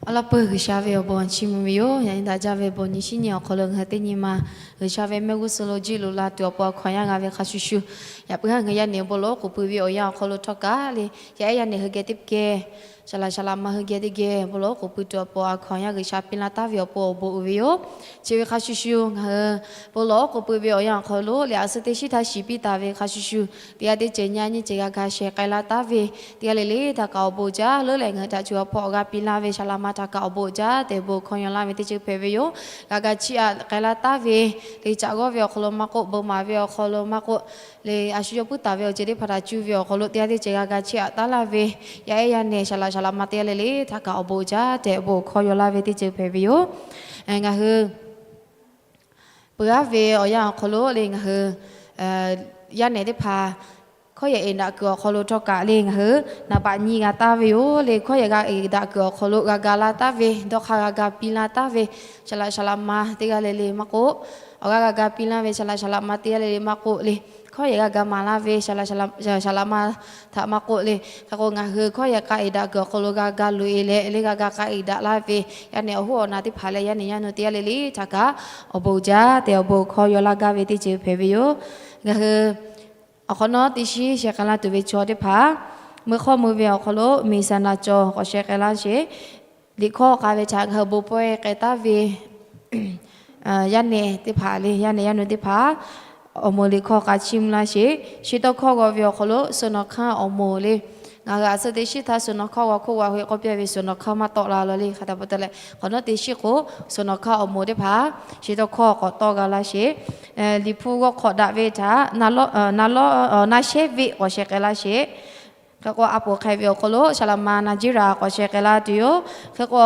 Awˬ lawn peuˬ G'uiˬsha ve awˬ bon chiˇ mvuh ve yoˬ. Yaꞈ nyi daꞈ jaˇ ve bon nyi shinˉ nyi awˬ hk'aw lo ngaˬ hui teˇ nyi ma G'uiˬsha ve mehˆ g'uˇ suhˍ lo jiˇ loꞈ la tuˬ awˬ pon a hkaw anˬ yaˇ g'a ve hk'a shuˍ shuˍ, yaꞈ puiˉ haˉ ngaˬ hui yaˇ nehˬ bon lawˬ oˉ k'oˍ pui ve awˬ yanˇ awˬ hk'aw lo htawˇ kaꞈ le, yaˇ ehˉ yaˇ nehˬ hui geh teˇ geh, shaˍ laꞈ shaˍ laꞈ ma hui geh teˇ geh bon lawˬ oˉ k'oˍ pui tuˬ awˬ pon a hkaw anˬ yaˇ G'uiˬsha piˇ laˇ taˍ ve awˬ pon awˬ bon uiˍ ve yoˬ. Chi ve hk'a shuˍ shuˍ ngaˬ hui bon lawˬ oˉ k'oˍ pui ve awˬ yanˇ awˬ hk'aw lo lehˬ, a suh teˇ shinˉ htaˇ shiˍ piˇ taˍ ve hk'a shuˍ shuˍ, teˇ g'aˇ teˇ ceuˬ nyi nyi ceuˬ g'a ga sheh k'ai laˇ taˍ ve, teˇ g'aˇ le le htaꞈ kaꞈ awˬ bon jaˇ. Leuˉ leh ngaˬ hui htaꞈ cuˬ awˬ hpawˇ awˬ g'aˇ piˇ laˇ ve shaˍ laꞈ ma htaꞈ kaꞈ awˬ bon jaˇ tehꞈ bon hkawˇ yaw laˇ ve teˇ ceuˬ hpehꞈ ve yoˬ. G'a ga chiˇ aꞈ k'ai laˇ taˍ ve, le caꞈ g'awˇ ve awˬ hk'aw lo maˇ k'oˆ, bon maˍ ve awˬ hk'aw lo maˇ k'oˆ, le a shu yawˇ puiˉ taˍ ve awˬ ceuˬ teˇ hpaˍ htaꞈ cuˇ ve awˬ hk'aw lo teˇ g'aˇ teˇ ceuˬ g'a ga chiˇ aꞈ taˍ laˇ ve, yaˇ ehˉ yaˇ nehˬ shaˍ laꞈ shaˍ laꞈ ma teˇ g'aˇ le le htaꞈ kaꞈ awˬ bon jaˇ tehꞈ bon hkawˇ yaw laˇ ve teˇ ceuˬ hpehꞈ ve yoˬ. Ngaˬ hui Peuˬ aˉ ve awˬ yanˇ awˬ hk'aw lo le ngaˬ hui yaˇ nehˬ teˇ hpaˍ hkawˇ yehˬ eˍ daꞈ kuiˬ awˬ hk'aw lo htawˇ kaꞈ le ngaˬ hui naˍ baꞈ nyi g'a taˍ ve yoˬ le. Hkawˇ yehˬ g'a eˍ daꞈ kuiˬ awˬ hk'aw lo g'a ga la taˍ ve, dawˇ hk'aˇ g'a ga piˇ laˇ taˍ ve saˍ laꞈ saˍ laꞈ ma teˇ g'aˇ le le maˇ k'oˆ, awˬ g'aˇ g'a ga piˇ laˇ ve saˍ laꞈ saˍ laꞈ ma teˇ g'aˇ le le maˇ k'oˆ le, hkawˇ yehˬ g'a ga maˍ laˇ ve saˍ laꞈ ma htaꞈ maˇ k'oˆ le. Hk'e k'o, ngaˬ hui hkawˇ yehˬ k'a eˍ daꞈ kuiˬ awˬ hk'aw lo g'a ga loꞈ e leh le g'a ga k'a eˍ daꞈ laˇ ve yaˇ nehˬ awˬ hoˉ awˬ na teˇ hpaˍ leh yaˇ nehˬ yaˇ nu teˇ g'aˇ le le htaꞈ kaꞈ awˬ bon jaˇ tehꞈ awˬ bon hkawˇ yaw laˇ gaˇ ve teˇ ceuˬ hpehꞈ ve yoˬ. Ngaˬ hui awˬ hk'awꞈ nawˉ teˇ shiˉ sheh k'ai laˇ tuˬ ve chaw teˇ hpaˍ meuˇ hk'awˇ mui ve awˬ hk'aw lo miˬ saˍ naˍ cawˬ k'awꞈ sheh k'ai laˇ sheˍ. Liꞈ hkawˇ k'a ve htaꞈ ngaˬ hui bon pawehˇ k'ai taˍ ve yaˇ nehˬ teˇ hpaˍ le, yaˇ nehˬ yaˇ nu teˇ hpaˍ awˬ moˍ liꞈ hkawˇ k'a chiˇ mvuh laˇ sheˍ. Chi tawˇ hkawˇ g'aw ve awˬ hk'aw lo suhˍ nawˬ hkanˇ awˬ moˍ le, ngaˬ hui a suhˉ teˇ shiˉ htaˇ suhˍ nawˬ hkanˇ g'a hk'oˆ g'a ve k'oˆ piˇ ve suhˍ nawˬ hkanˇ maˇ tawˆ la law le. Hk'a taˍ pa taw leh hk'awꞈ nawˉ teˇ shiˉ k'o suhˍ nawˬ hkanˇ awˬ moˍ teˇ hpaˍ chi tawˇ hkawˇ k'awꞈ tawˆ g'a laˇ sheˍ. Liꞈ hpu g'awˇ hk'awꞈ daꞈ ve htaꞈ na lawˉ na lawˉ na shehˉ veˆ k'awꞈ sheh k'ai laˇ sheˍ. Hk'e k'o, a poˍ hk'e ve awˬ hk'aw lo saˍ laꞈ ma naˍ jiˉ raˍ k'awꞈ sheh k'ai laˇ tuˬ yoˬ. Hk'e k'o,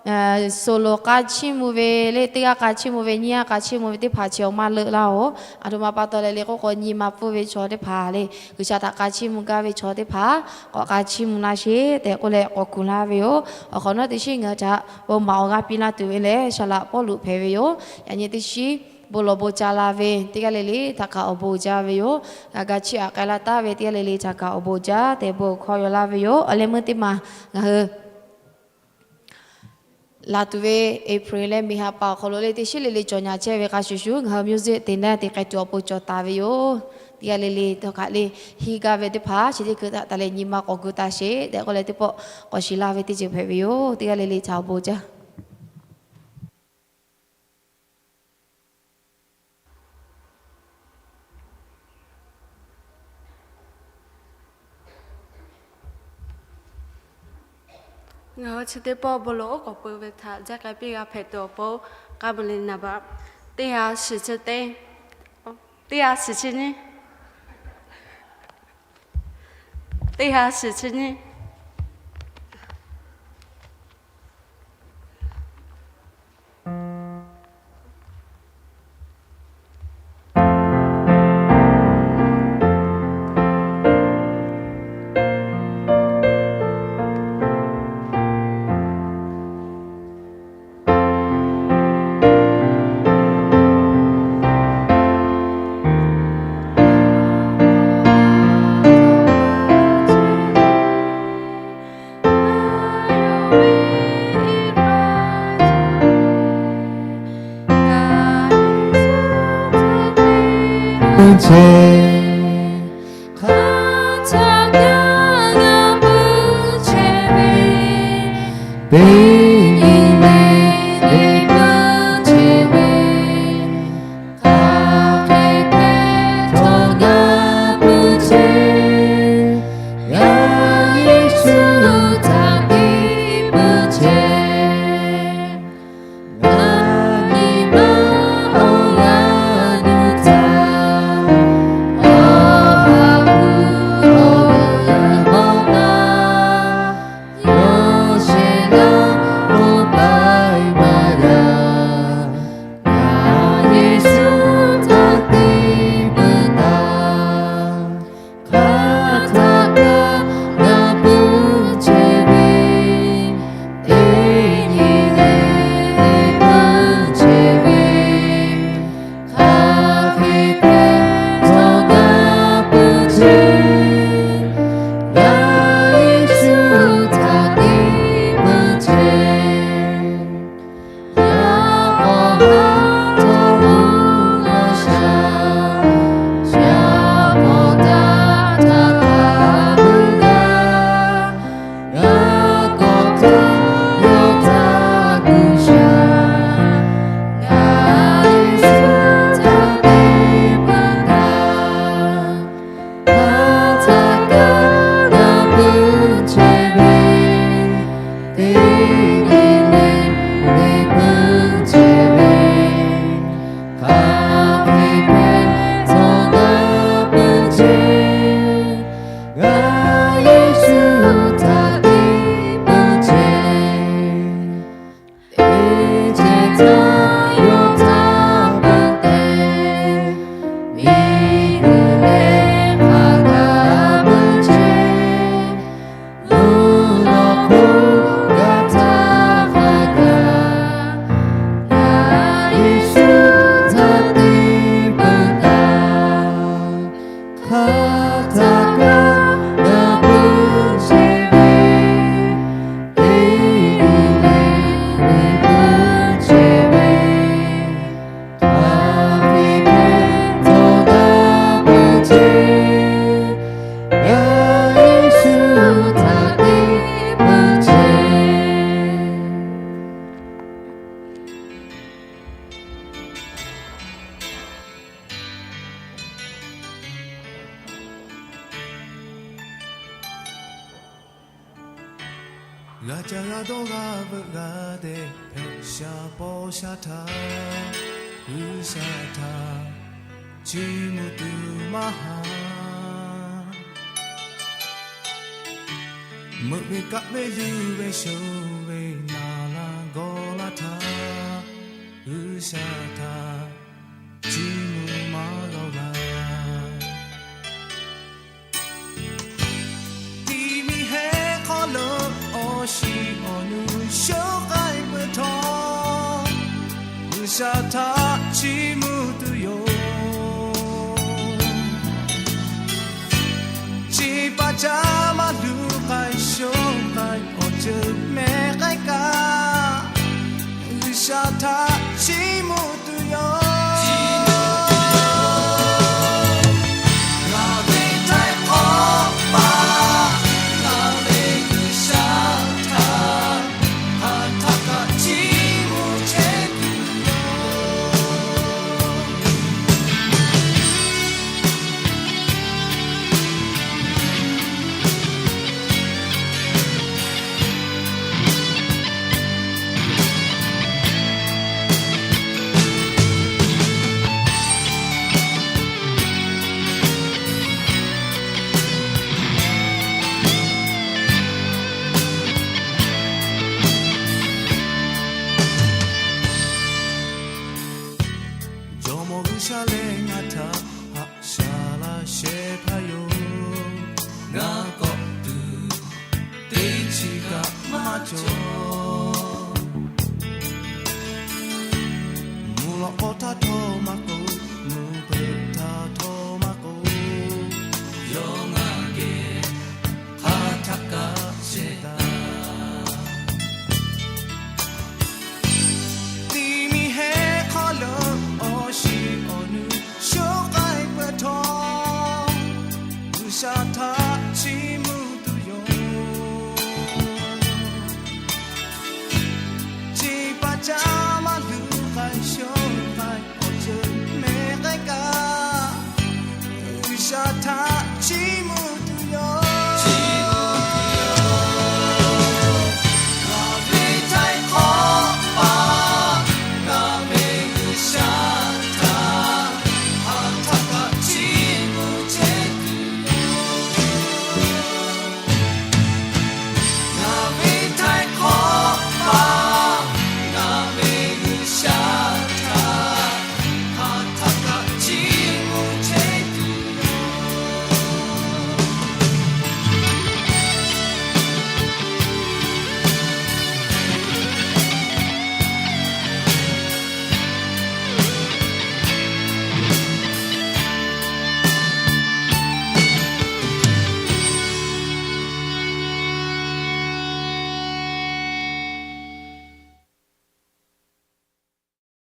suhˍ loˍ k'a chiˇ mvuh ve le, teˇ g'aˇ k'a chiˇ mvuh ve, nyiˇ g'aˇ k'a chiˇ mvuh ve teˇ hpaˍ chi awˬ maˇ leuˆ laˇ oˬ. Aˬ htoꞈ ma pa taw leh le k'oˆ k'o, nyi ma pfuhˇ ve chaw teˇ hpaˍ le, G'uiˬsha htaꞈ k'a chiˇ mvuh gaˇ ve chaw teˇ hpaˍ k'awꞈ k'a chiˇ mvuh laˇ sheˍ tehꞈ k'oˆ leh k'awꞈ kuˬ laˇ ve yoˬ. Awˬ hk'awꞈ nawˉ teˇ shiˉ ngaˬ hui htaꞈ bon maˍ awˬ g'aˇ piˇ laˇ tuˬ ve lehˬ, saˍ laꞈ Pawˇluꞈ hpehꞈ ve yoˬ. Yaꞈ nyi teˇ shiˉ bon lawˬ bon ca la ve teˇ g'aˇ le le htaꞈ kaꞈ awˬ bon jaˇ ve yoˬ. G'a ga chiˇ aꞈ k'ai laˇ taˍ ve teˇ g'aˇ le le htaꞈ kaꞈ awˬ bon jaˇ tehꞈ bon hkawˇ yaw laˇ ve yoˬ. Awˬ leh meuˇ teˇ maˬ ngaˬ hui laˬ tuˬ ve April leh miˬ ha pa awˬ hk'aw lo le teˇ shiˉ le le cawˬ nyaˍ chehˇ ve k'a shuˍ shuˍ ngaˬ hui music teꞈ naˇ te k'ai tuˬ awˬ pon cawˬ taˍ ve yoˬ. Teˇ g'aˇ le le htawˇ kaꞈ le hiˇ gaˇ ve teˇ hpaˍ chi teˇ hkui htaꞈ taˍ leh nyi ma k'awꞈ gu taˍ sheˍ tehꞈ k'oˆ leh teˇ pawˆ k'awꞈ shiˍ laˇ ve teˇ ceuˬ hpehꞈ ve yoˬ. Teˇ g'aˇ le le htaꞈ awˬ bon jaˇ. Ngaˬ hui chi teˇ pawˆ bon lawˬ oˉ k'awꞈ peuˬ ve htaꞈ jaˇ k'ai piˇ g'a hpehꞈ tuˬ awˬ pon k'ai mvuh le naˍ baꞈ teˇ ha shiˍ chi teˇ, teˇ ha shiˍ chi nyiˇ, teˇ ha shiˍ chi nyiˇ. hk'aˬ htaˇ kaꞈ ngaˬ pui chehˇ ve, Eˇliˇ ve pui chehˇ ve, hk'aˬ hk'e hpehꞈ htawˇ kaꞈ pui chehˇ, ngaˬ Yeˍsuˆ htaꞈ te pui chehˇ. G'a ca g'a dawˇ g'a veuꞈ g'a dehꞈ hpehꞈ, sha paw sha htaꞈ G'uiˬsha htaꞈ chiˇ mvuh tuˬ maˇ haˍ. Meuꞈ ve kaˆ ve luˬ ve shoˍ ve naˍ laˇ gawˬ laˇ htaꞈ G'uiˬsha htaꞈ chiˇ mvuh maˇ g'a laˇ. Tiꞈ miˬ heh hk'aw lo awˬ shiˍ awˬ nu shoˉ k'ai peuˬ htawˇ, G'uiˬsha htaꞈ chiˇ mvuh tuˬ yoˬ. Chi pa caˇ maˇ luˬ k'ai shoˉ k'ai awˬ ceuˬ mehˬ k'ai kaꞈ, G'uiˬsha htaꞈ chiˇ mvuh tuˬ yoˬ. Ngaˬ ve htaiˍ hk'awꞈ paˍ, ngaˬ ve G'uiˬsha htaꞈ hk'aˬ htaˇ kaꞈ chiˇ mvuh chehˇ tuˬ yoˬ. Jawˇmawˇ G'uiˬsha lehˬ ngaˬ htaꞈ haꞈ shaˍ laˇ shehˍ hpaˇ yoˬ. Ngaˬ kawˆ tuˬ teˇ chi kaꞈ maˇ cawˬ. Mvuhˇ lawꞈ k'aw htaˇ htawˇ maˇ k'oˆ, mvuhˇ hpeuꞈ htaˇ htawˇ maˇ k'oˆ, yawˇ ngaˬ geh hk'aˬ htaˇ kaꞈ shehˍ taˍ. Tiꞈ miˬ heh hk'aw lo awˬ shiˍ awˬ nu shoˉ k'ai peuˬ htawˇ, G'uiˬsha htaꞈ chiˇ mvuh tuˬ yoˬ. Chi pa caˇ maˇ luˬ k'ai shoˉ k'ai awˬ ceuˬ mehˬ k'ai kaꞈ, G'uiˬsha htaꞈ chiˇ